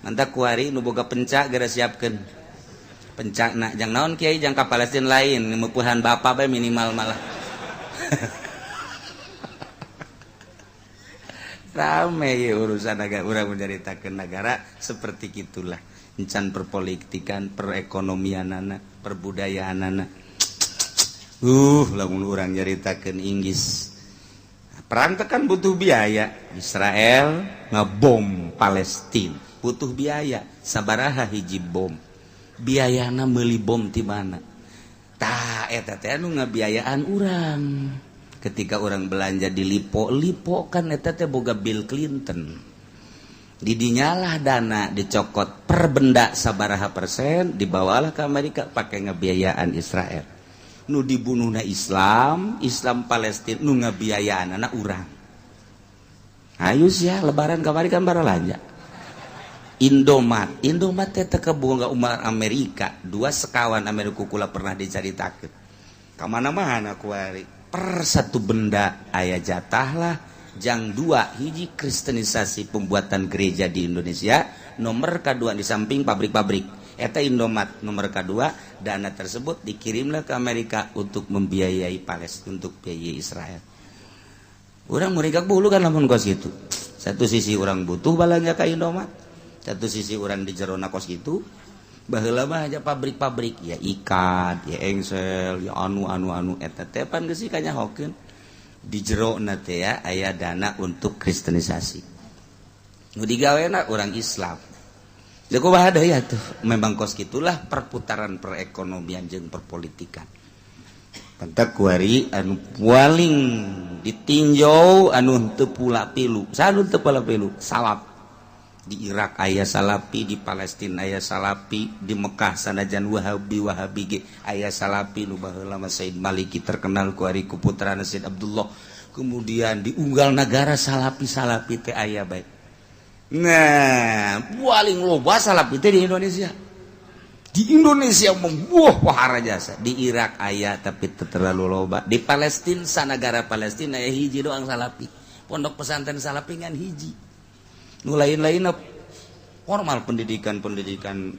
mantap kuari nu boga pencak geura siapkeun pencakna jang naon kiai jang ka Palestina lain mepuhan bapak bae minimal malah. Rame ya urusan negara urang menceritakeun negara seperti gitulah encan perpolitikan perekonomianana perbudayaanana. Lamun urang nyaritakeun Inggris perang teh kan butuh biaya. Israel ngebom Palestina butuh biaya sabaraha hiji bom biayana meuli bom ti mana tah eta teh anu ngabiayaan urang. Ketika orang belanja di Lipo, Lipo kan eta teh boga Bill Clinton. Didinyalah dana dicokot per benda sabaraha persen dibawalah ke Amerika pakai ngebiayaan Israel. Nu dibunuhna Islam, Islam Palestina nu ngabiayaan anak urang. Ayo sia lebaran kamari kan baralanja. Indomat, Indomat teh teu kaboga umat Amerika, dua sekawan Amerika kula pernah dicaritakeun. Ka mana-mana kuari. Per satu benda aya jatah lah jang dua hiji kristenisasi pembuatan gereja di Indonesia, nomor kedua di samping pabrik-pabrik eta Indomaret. Nomor kedua, dana tersebut dikirimlah ke Amerika untuk membiayai Palestina, untuk biayai Israel. Urang mereka bulu kan lamun kos itu. Satu sisi urang butuh balanja ka Indomaret, satu sisi urang di jerona kos itu. Baheula mah aja pabrik-pabrik ya, ikat ya, engsel ya, anu anu anu eta teh pan geus kanyahokeun di jero teh ya aya dana untuk kristenisasi nu digawena orang Islam. Kumaha deui atuh, memang kos gitulah perputaran perekonomian jeung perpolitikan. Pantak kuari anu paling ditinjau anu teu pula pilu, sanu teu pula pilu salaf. Di Irak aya salapi, di Palestina aya salapi, di Mekah sanajan Wahabi Wahabi ge aya salapi. Nu baheula mah Said Maliki terkenal kuari ku putrana Said Abdullah. Kemudian di unggal negara salapi salapi teh aya bae. Nah, paling loba salapi teh di Indonesia. Di Indonesia membuah wahara jasa. Di Irak aya, tapi terlalu loba. Di Palestina, sanagara Palestina aya hiji doang salapi, pondok pesantren salapi ngan hiji. Nu lain-lain formal, pendidikan-pendidikan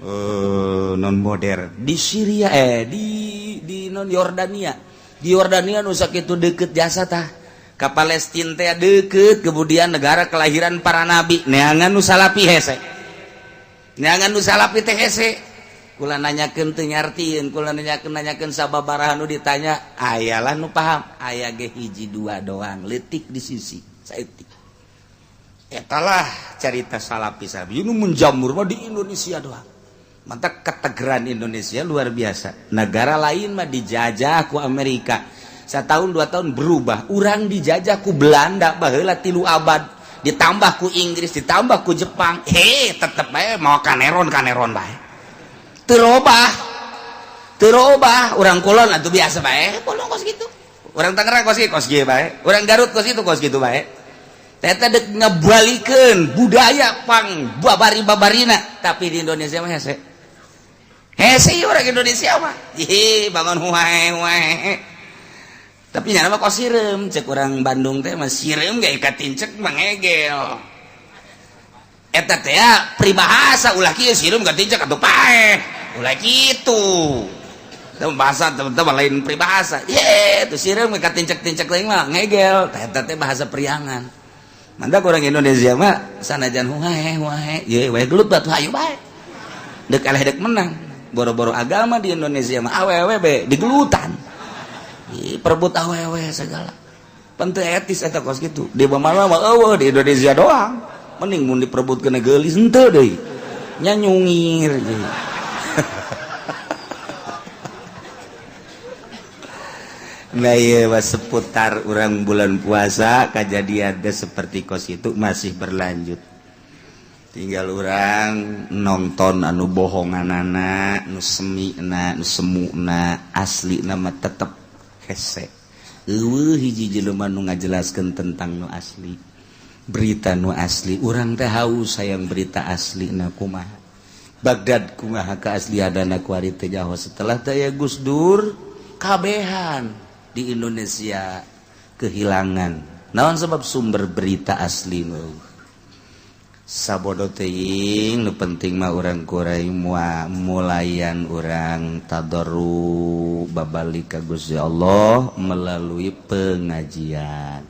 non modern. Di Syria, di non Yordania, di Yordania nu sakitu deket jasa tah ke Palestina teh deket, kemudian negara kelahiran para nabi, neangan nu salapi hese, neangan nu salapi teh hese. Kula nanyakeun teu nyartieun, kula nanyakeun nanyakeun sababaraha nu ditanya ayalah nu paham, aya ge hiji dua doang, leutik di sisi saeutik. Etalah carita salapi. Salapi nu menjamur mah di Indonesia doang. Mantap, ketegeran Indonesia luar biasa. Negara lain mah dijajah ku Amerika setahun 2 tahun berubah. Urang dijajah ku Belanda baheula 3 abad, ditambah ku Inggris, ditambah ku Jepang, he tetep bae mau kaneron kaneron bae, teu robah, teu robah. Urang kulon atuh biasa bae, bolong kos gitu. Urang Tangerang kos kieu, kos kieu bae. Urang Garut kos itu, kos gitu bae. Eta dek ngebalikeun budaya pang babari babarina, tapi di Indonesia mah hese hese. Orang Indonesia mah ih bangun huae huae, tapi nyana mah kos sireum. Cek orang Bandung teh mah sireum ge katincek mangegel. Eta teh ya peribahasa, ulah kieu, sireum katincek atuh paeh, ulah kitu. Itu bahasa teman-teman, lain peribahasa ye tuh, sireum katincek-tincek lain mah ngegel. Eta teh bahasa priangan. Mantap, orang Indonesia mah sanajan huae huae ye we gelut batu hayu bae, dek eleh dek menang. Boro-boro agama, di Indonesia mah awewe be digelutan, perebut awewe segala. Penting etis eta kos gitu. Di mana mah eueuh, di Indonesia doang. Mending mun diperebut kena geulis henteu deui nya, nyungir. Nah iya, seputar orang bulan puasa, kejadian seperti kos itu masih berlanjut. Tinggal orang nonton anu bohongan anak nu semi na nu semu na asli nama tetep hese. Eueuh hiji jelema nu ngajelaskeun tentang nu asli, berita nu asli. Urang teh haus sayang berita asli na kumaha Baghdad, kumaha keaslianana kuari teh nyaho. Setelah teh Gus Dur, kabehan di Indonesia kehilangan. Naon sebab? Sumber berita asli nu sabodo teuing. Nu penting mah urang kurai mulayan urang tadarru babalik ka Gusti Allah melalui pengajian.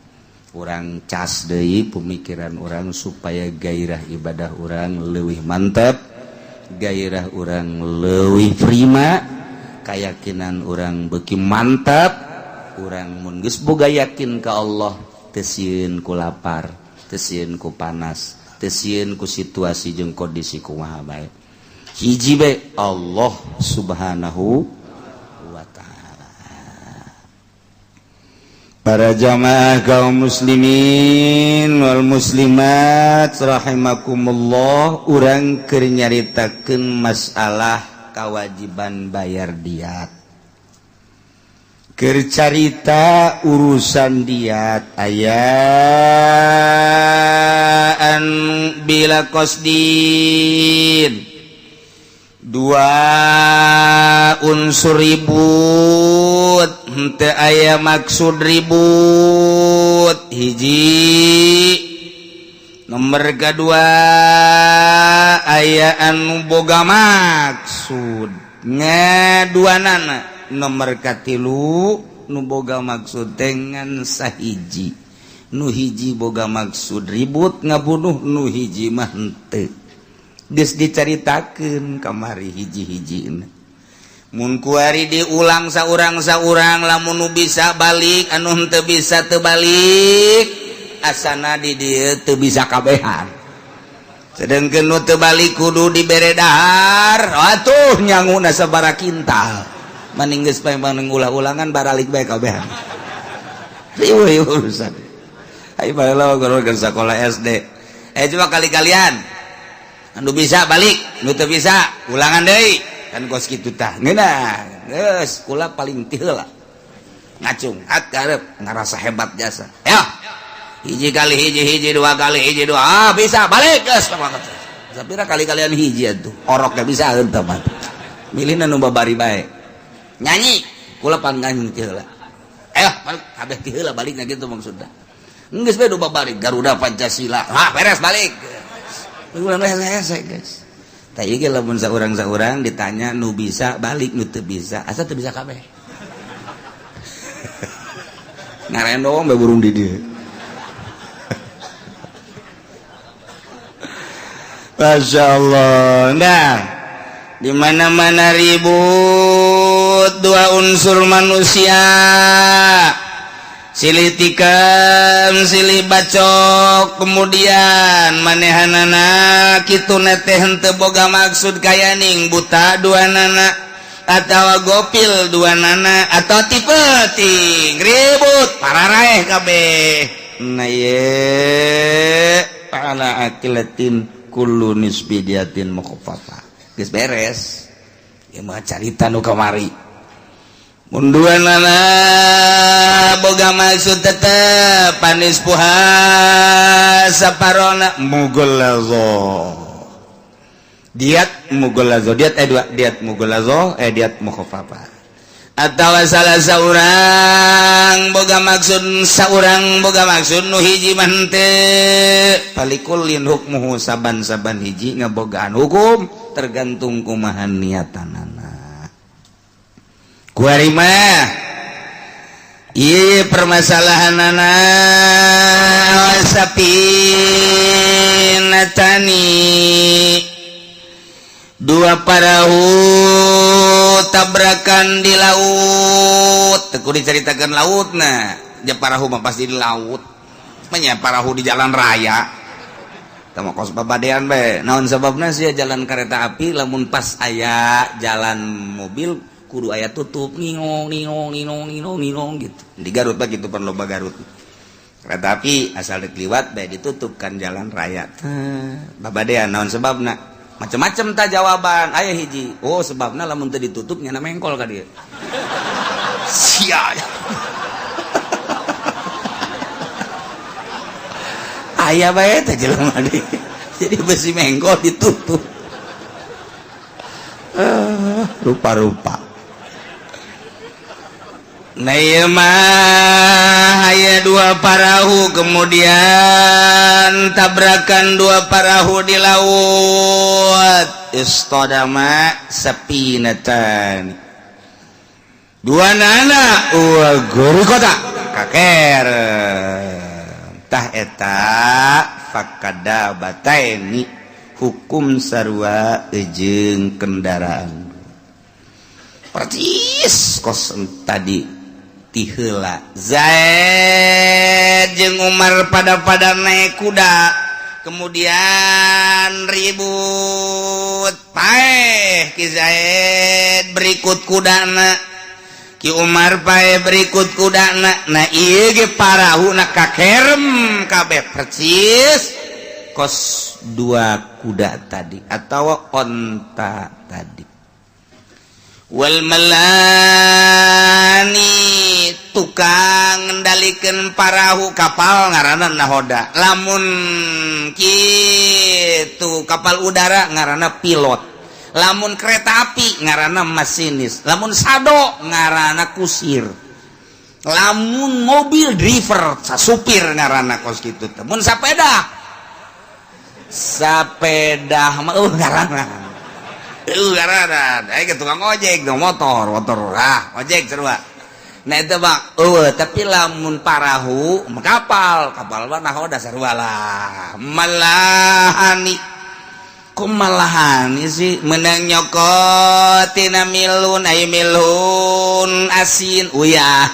Urang cas deui pemikiran urang supaya gairah ibadah urang leuwih mantap, gairah urang leuwih prima, keyakinan urang beuki mantap. Urang mun geus boga yakin ka Allah, teu sieun ku lapar, teu sieun ku panas, teu sieun ku situasi jeung kondisi kumaha bae. Hiji bae, Allah Subhanahu wa Ta'ala. Para jamaah kaum muslimin wal muslimat rahimakumullah, urang keur nyaritakeun masalah kewajiban bayar diat. Keur carita urusan diat ayaan bila qasdin, dua unsur ribut. Henteu aya maksud ribut hiji. Nomor kedua, aya anu boga maksud ngeduanana. Nomor katilu, nu boga maksud dengan sahiji. Nu hiji boga maksud ribut ngabunuh, nu hiji mah henteu. Geus dicaritakeun kamari hiji-hiji. Mun kuari diulang saurang-saurang, lamun nu bisa balik, anu henteu bisa teu balik. Asana di dieu teu bisa kabehan, sedangkan nu teu balik kudu dibere dahar. Atuh nyanguna sabaraha kintal, maning geus paling ulah-ulangan, baralik bae kabehan. Riweuh urusan. Ayo baheula guru sekolah SD, eh, coba kali-kalian anu bisa balik, nu teu bisa ulangan deui, kan kos kitu tah. Ngeunah geus kula paling ti heula ngacung at karep ngarasa hebat jasa ya. Hiji kali hiji hiji, dua kali hiji dua, ah, bisa balik geus. Sapira kali kalian hiji atuh orok gak bisa henteu mah, milihna nu babari bae. Nyanyi kula pan nyanyi ti heula, eh, kabeh ti heula balikna gitu maksudna. Geus bae nu babari Garuda Pancasila, ah, beres balik. Ulang hese, guys. Tah, ieu ge lamun saurang-saurang ditanya, nu bisa balik, nu teu bisa asa teu bisa kabeh. Ngarendong bae burung di dieu. Masya Allah. Nah, di mana-mana ribut dua unsur manusia, silih tikam, silih bacok, kemudian manehanana kitu teh henteu boga maksud, kayaning buta dua nana atau gopil dua nana atau tipe ting ribut pararaeh kabeh. Nah, ye ala akilatin kullu nisbi diatin mukhaffafa. Geus beres ieu mah carita nu kamari. Munduan nana boga maksud tetep panis puha saparona mughallazo diat, mughallazo diat, eh, dua diat mughallazo, eh, diat mukhaffafa atau salah seorang boga maksud, seorang boga maksud, nu hiji mah henteu. Falikullin hukmuhu, saban-saban hiji ngabogaan hukum tergantung kumaha niatanana. Kuari mah ieu permasalahanana safinatani, dua parahu tabrakan di laut. Teu kudu diceritakan laut. Nah, ja parahu mah pasti di laut. Manya parahu di jalan raya. Tah, kos babadean bae. Naon sababna sih jalan kereta api lamun pas aya jalan mobil kudu aya tutup, ningong ningong ningong ningong ningong gitu? Di Garut mah gitu, pan loba Garut. Kereta api asal dek liwat bae ditutup kan jalan raya. Tah, babadean naon sebabna? Macam-macam tak jawaban. Aya hiji, oh, sebabna lamun teu ditutup nyana mengkol ka dieu sia. Aya bae teh jelema deui, jadi besi mengkol ditutup. Rupa-rupa. Nah, ieu mah aya dua parahu, kemudian tabrakan dua parahu di laut. Istodama sapinatan, dua nana wa kota kaker. Tah, eta fakada bataini, hukum sarua jeung kendaraan percis kos tadi ti heula. Zaid jeung Umar pada pada naik kuda, kemudian ribut, paeh Ki Zaid berikut kudana, Ki Umar paeh berikut kudana. Nah, ieu ge parahuna kakerem kabeh percis kos dua kuda tadi atau onta tadi. Wal melani, tukang ngendalikan parahu kapal ngaranna nahoda. Lamun kitu kapal udara ngaranna pilot, lamun kereta api ngaranna masinis, lamun sado ngaranna kusir. Lamun mobil driver, supir ngaranna kos kitu teh. Mun sapeda, sapeda mah ngaranna. Ngaranna. Aya ke tukang ojek, dong motor, motor ah, ojek sarua. Nah, itu bang, tapi lamun parahu, kapal, kapal mah nahoda sarua lah. Malahani, kok malahani sih menang nyokot tina milun ay milun asin uyah,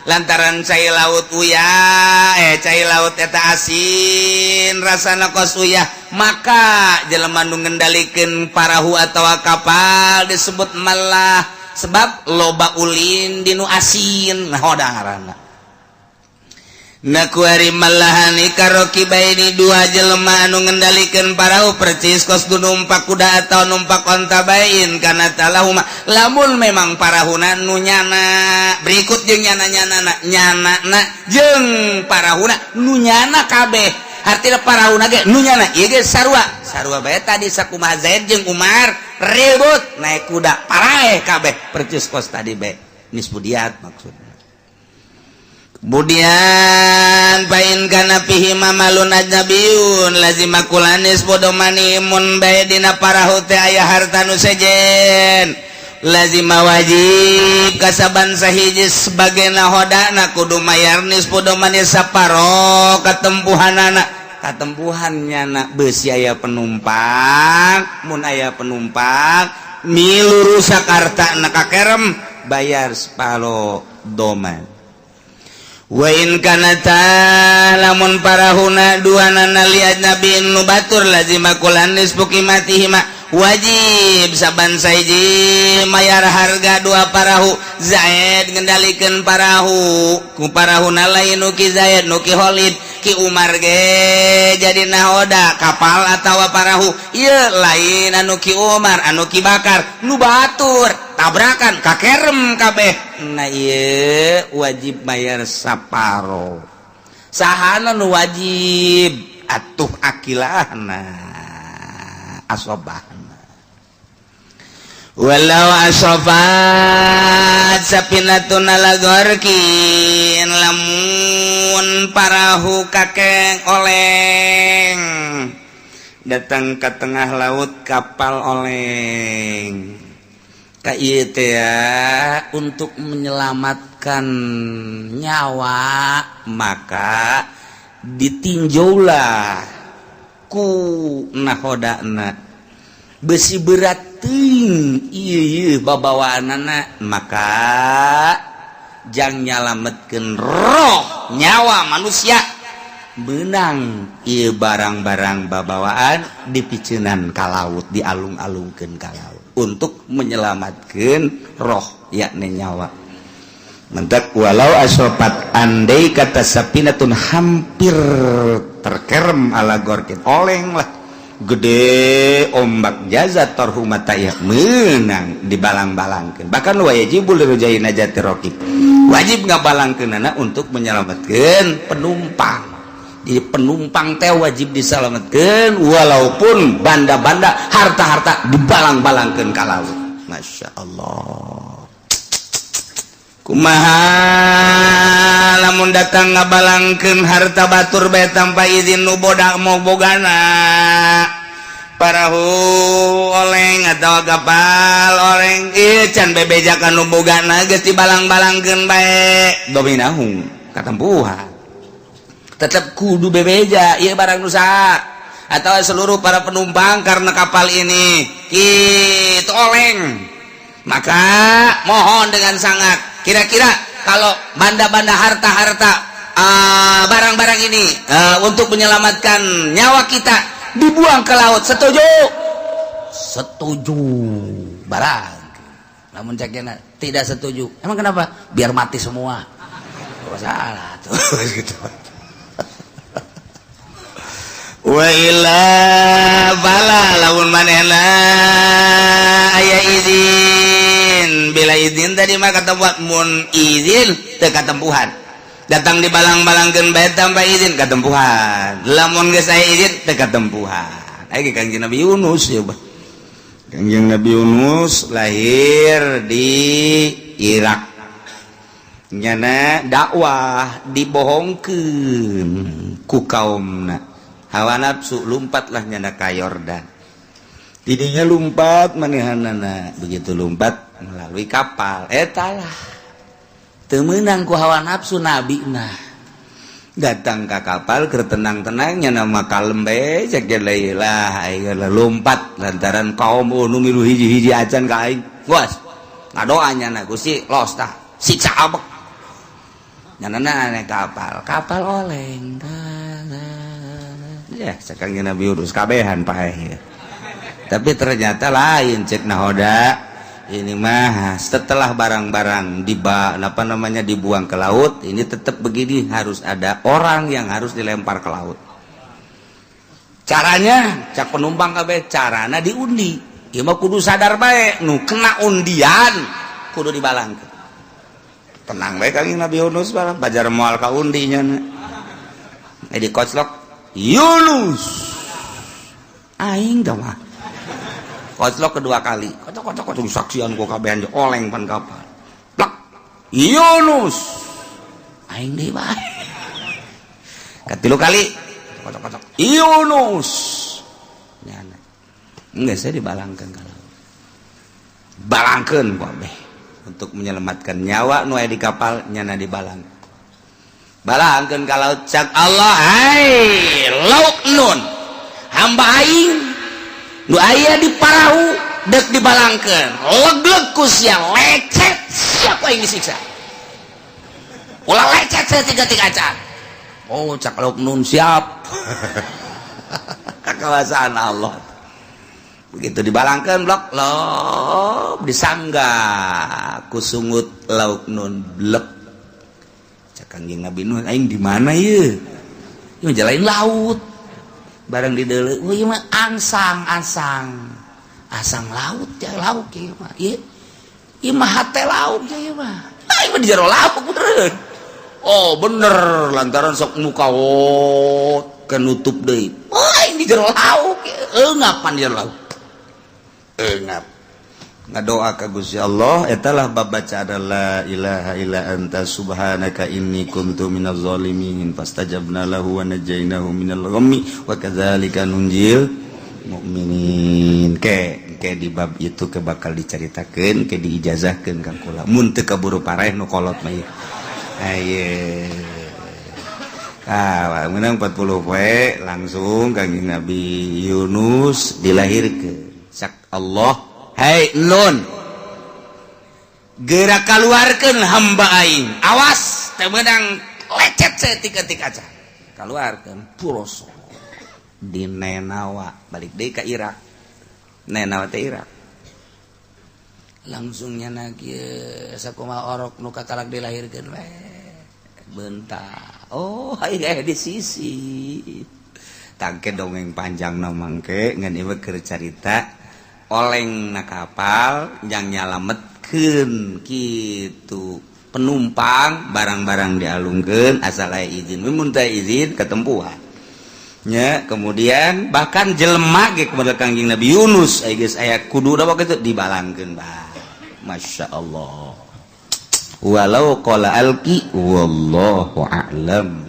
lantaran cai laut uyah, eh, cai laut eta asin, rasana kos uyah, maka jelema nu ngendalikeun parahu atau kapal disebut malah sebab loba ulin dinu asin. Nahoda ngaranna. Nah, kuari malahani karokibaini, dua jelema anu ngendalikeun parahu percis kos du numpak kuda atau numpak onta bae. In kana talahuma, lamun memang parahuna nu nyana berikut jeung nyana nyana nyana na jeung parahuna nu nyana kabeh, artinya parahuna ge nu nyana ieu ge sarua sarua bae. Tadi sakumaha Zaid jeung Umar ribut naik kuda, paraeh kabeh percis kos tadi bae, nisfu diat maksudna. Kemudian fa in kana fihi malun ajnabiyun lazima kullan nisfu domani. Mun bae dina parahu teh aya harta nu sejen, lazima wajib kasaban sahiji sebagai nahodana kudu mayar nisfu domani, saparo katempuhanana. Katempuhan nyana besi aya penumpang, mun aya penumpang milu rusak harta na kakerem, bayar separo doman. Wa in kanata, lamun parahuna dua nana li ajnabiyin nu batur, lazima kullan nisfu qimatihima, wajib saban saiji mayar harga dua parahu. Zaid ngendalikeun parahu, ku parahuna lain nu Ki Zaid, nu Ki Khalid. Ki Umar ge jadi nahoda kapal atawa parahu, ieu lain anu Ki Umar, anu Ki Bakar, nu batur tabrakan kakerem kabeh. Nah, ieu wajib bayar saparo. Sahana nu wajib atuh? Akilahna, asobahna. Walau asyrafat sapinatun ala gharqin, lamun parahu kakeng oleng datang ke tengah laut, kapal oleng ka ieu teh ya, untuk menyelamatkan nyawa maka ditinjaulah ku nahodana besi berat teuing ieu babawaanana, maka jang nyalametkeun roh nyawa manusia menang ieu barang-barang babawaan dipiceunan ka laut, dialung-alungkeun ka laut untuk menyelamatkan roh, yakni nyawa. Mentak walau asyrafat, andai kata sapinatun hampir terkerem ala gharqin, oleng lah gede ombak, jaza tarhu mata'iha, menang dibalang-balangkeun. Bahkan wajibul lirujai najati rokib, wajib ngabalangkeunana untuk menyelamatkan penumpang. Di penumpang teh wajib diselamatkan walaupun banda-banda harta-harta dibalang-balangkeun ka laut. Masya Allah, kumaha lamun datang ngabalangkeun harta batur bae tanpa izin nu bodak mau bogana parahu oleng atau kapal oleng? Ieu can bebejakan nu bogana geus dibalang-balangkeun bae, dominahu, katempuhan. Tetap kudu bebeja ieu barang nusa atau seluruh para penumpang. Karena kapal ini gitu oleng, maka mohon dengan sangat, kira-kira kalau banda-banda harta-harta, barang-barang ini, untuk menyelamatkan nyawa kita dibuang ke laut, setuju? Setuju barang. Namun ceknya tidak setuju. Emang kenapa? Biar mati semua. Oh, salah tuh gitu. Wa illa fala, lamun manehna aya izin, bila izin tadi mah katempuhan, mun izin teu katempuhan. Datang di balang-balangkeun bae tanpa izin, katempuhan. Lamun geus aya izin, teu katempuhan. Aya Kangjeng Nabi Yunus ya, bah. Kangjeng Nabi Yunus lahir di Irak. Nyana dakwah dibohongkeun ku kaumna, hawa nafsu, lumpatlah nyana ka Yordan. Tidinya lumpat manehanana, begitu lumpat melalui kapal etalah teu meunang ku hawa nafsu. Nabi nah datang ke kapal keur tenang-tenangnya, nama kalem bae, cek lah lompat lantaran kaum nu milu hiji-hiji acan ka aing. Guas ngadoanya na, Gusti, los tah siksa abek nyana naik kapal, kapal oleng ya. Sekarang Nabi urus kabehan paeh, tapi ternyata lain. Cek nahoda ini mah, setelah barang-barang diba apa namanya dibuang ke laut, ini tetap begini, harus ada orang yang harus dilempar ke laut. Caranya, cak penumpang kabeh, carana diundi. Ieu mah kudu sadar bae, nu kena undian kudu dibalangkeun. Tenang bae Kangjeng Nabi Yunus, bajar moal ka undinya. Eh, dikoclok, "Yunus!" "Aing dah mah." Koclok kedua kali, kocok kocok kocok, saksian ku kabehan, oleng pan kapal. Plak, "Yunus!" "Aing deui bae." Katilu kali, kocok kocok, "Yunus!" Nyana enggak, saya dibalangkan, kalau balangkeun kabeh untuk menyelamatkan nyawa nu aya di kapal. Nyana dibalang balangkeun kalau cak Allah, "Hai lauk nun, hamba aing nu aya di parahu dek dibalangkeun, legleg ku sia, lecet, siapa yang disiksa? Ulah lecet saeutik-eutik acan." "Oh," cak lauk nun, "siap." Kekuasaan Allah. Begitu dibalangkan, blok lo disangga ku sungut lauk nun, blek. Cak Kangjeng Nabi Nuh, "Aing di mana ye? Ieu jalain laut." Barang di deuleu, oh, ieu mah angsang, angsang, asang laut ya, lauk ieu mah. Ieu ieu mah hate lauk ya, ieu mah. Ah, ieu mah di jero lauk bener. Oh, bener, lantaran sok muka oh kenutup deui. Oh, aing di jero lauk, eungapan di jero lauk. Engap ngadoa ka Gusti Allah, etalah bab baca adalah la ilaha illa anta subhanaka inni kuntu minaz zalimin, fastajabna lahu wa najainahu minal ghammi wa kadzalika nunjil mukminin. Ke ke di bab itu ke bakal diceritakeun, ke diijazahkeun ka kula mun teu kaburu pareh nu kolot mah ieu. Aye. Ah, menang 40 poe langsung Kangjeng Nabi Yunus dilahirkeun. Cak Allah, "Hai Nun, gerak keluarkan hamba aing, awas teu meunang lecet saeutik-eutik aja." Keluarkan puroso di Nenawa, balik deui ka Irak. Nenawa teh Irak. Langsungnya na kieu, sakumaha orok nu katalak dilahirkeun we bentar. Oh, aing aya di sisi tangke. Dongeng panjang na mangke, ngan ieu keur carita oleng na kapal yang nyalametkeun kitu penumpang, barang-barang dialungkeun asal aya izin, mun teu izin ketempuhan nya. Kemudian bahkan jelema ge kepada Kangjeng Nabi Yunus aya geus aya kudu da kitu dibalangkeun bah. Masya Allah, walau qala alqi, wallahu a'lam.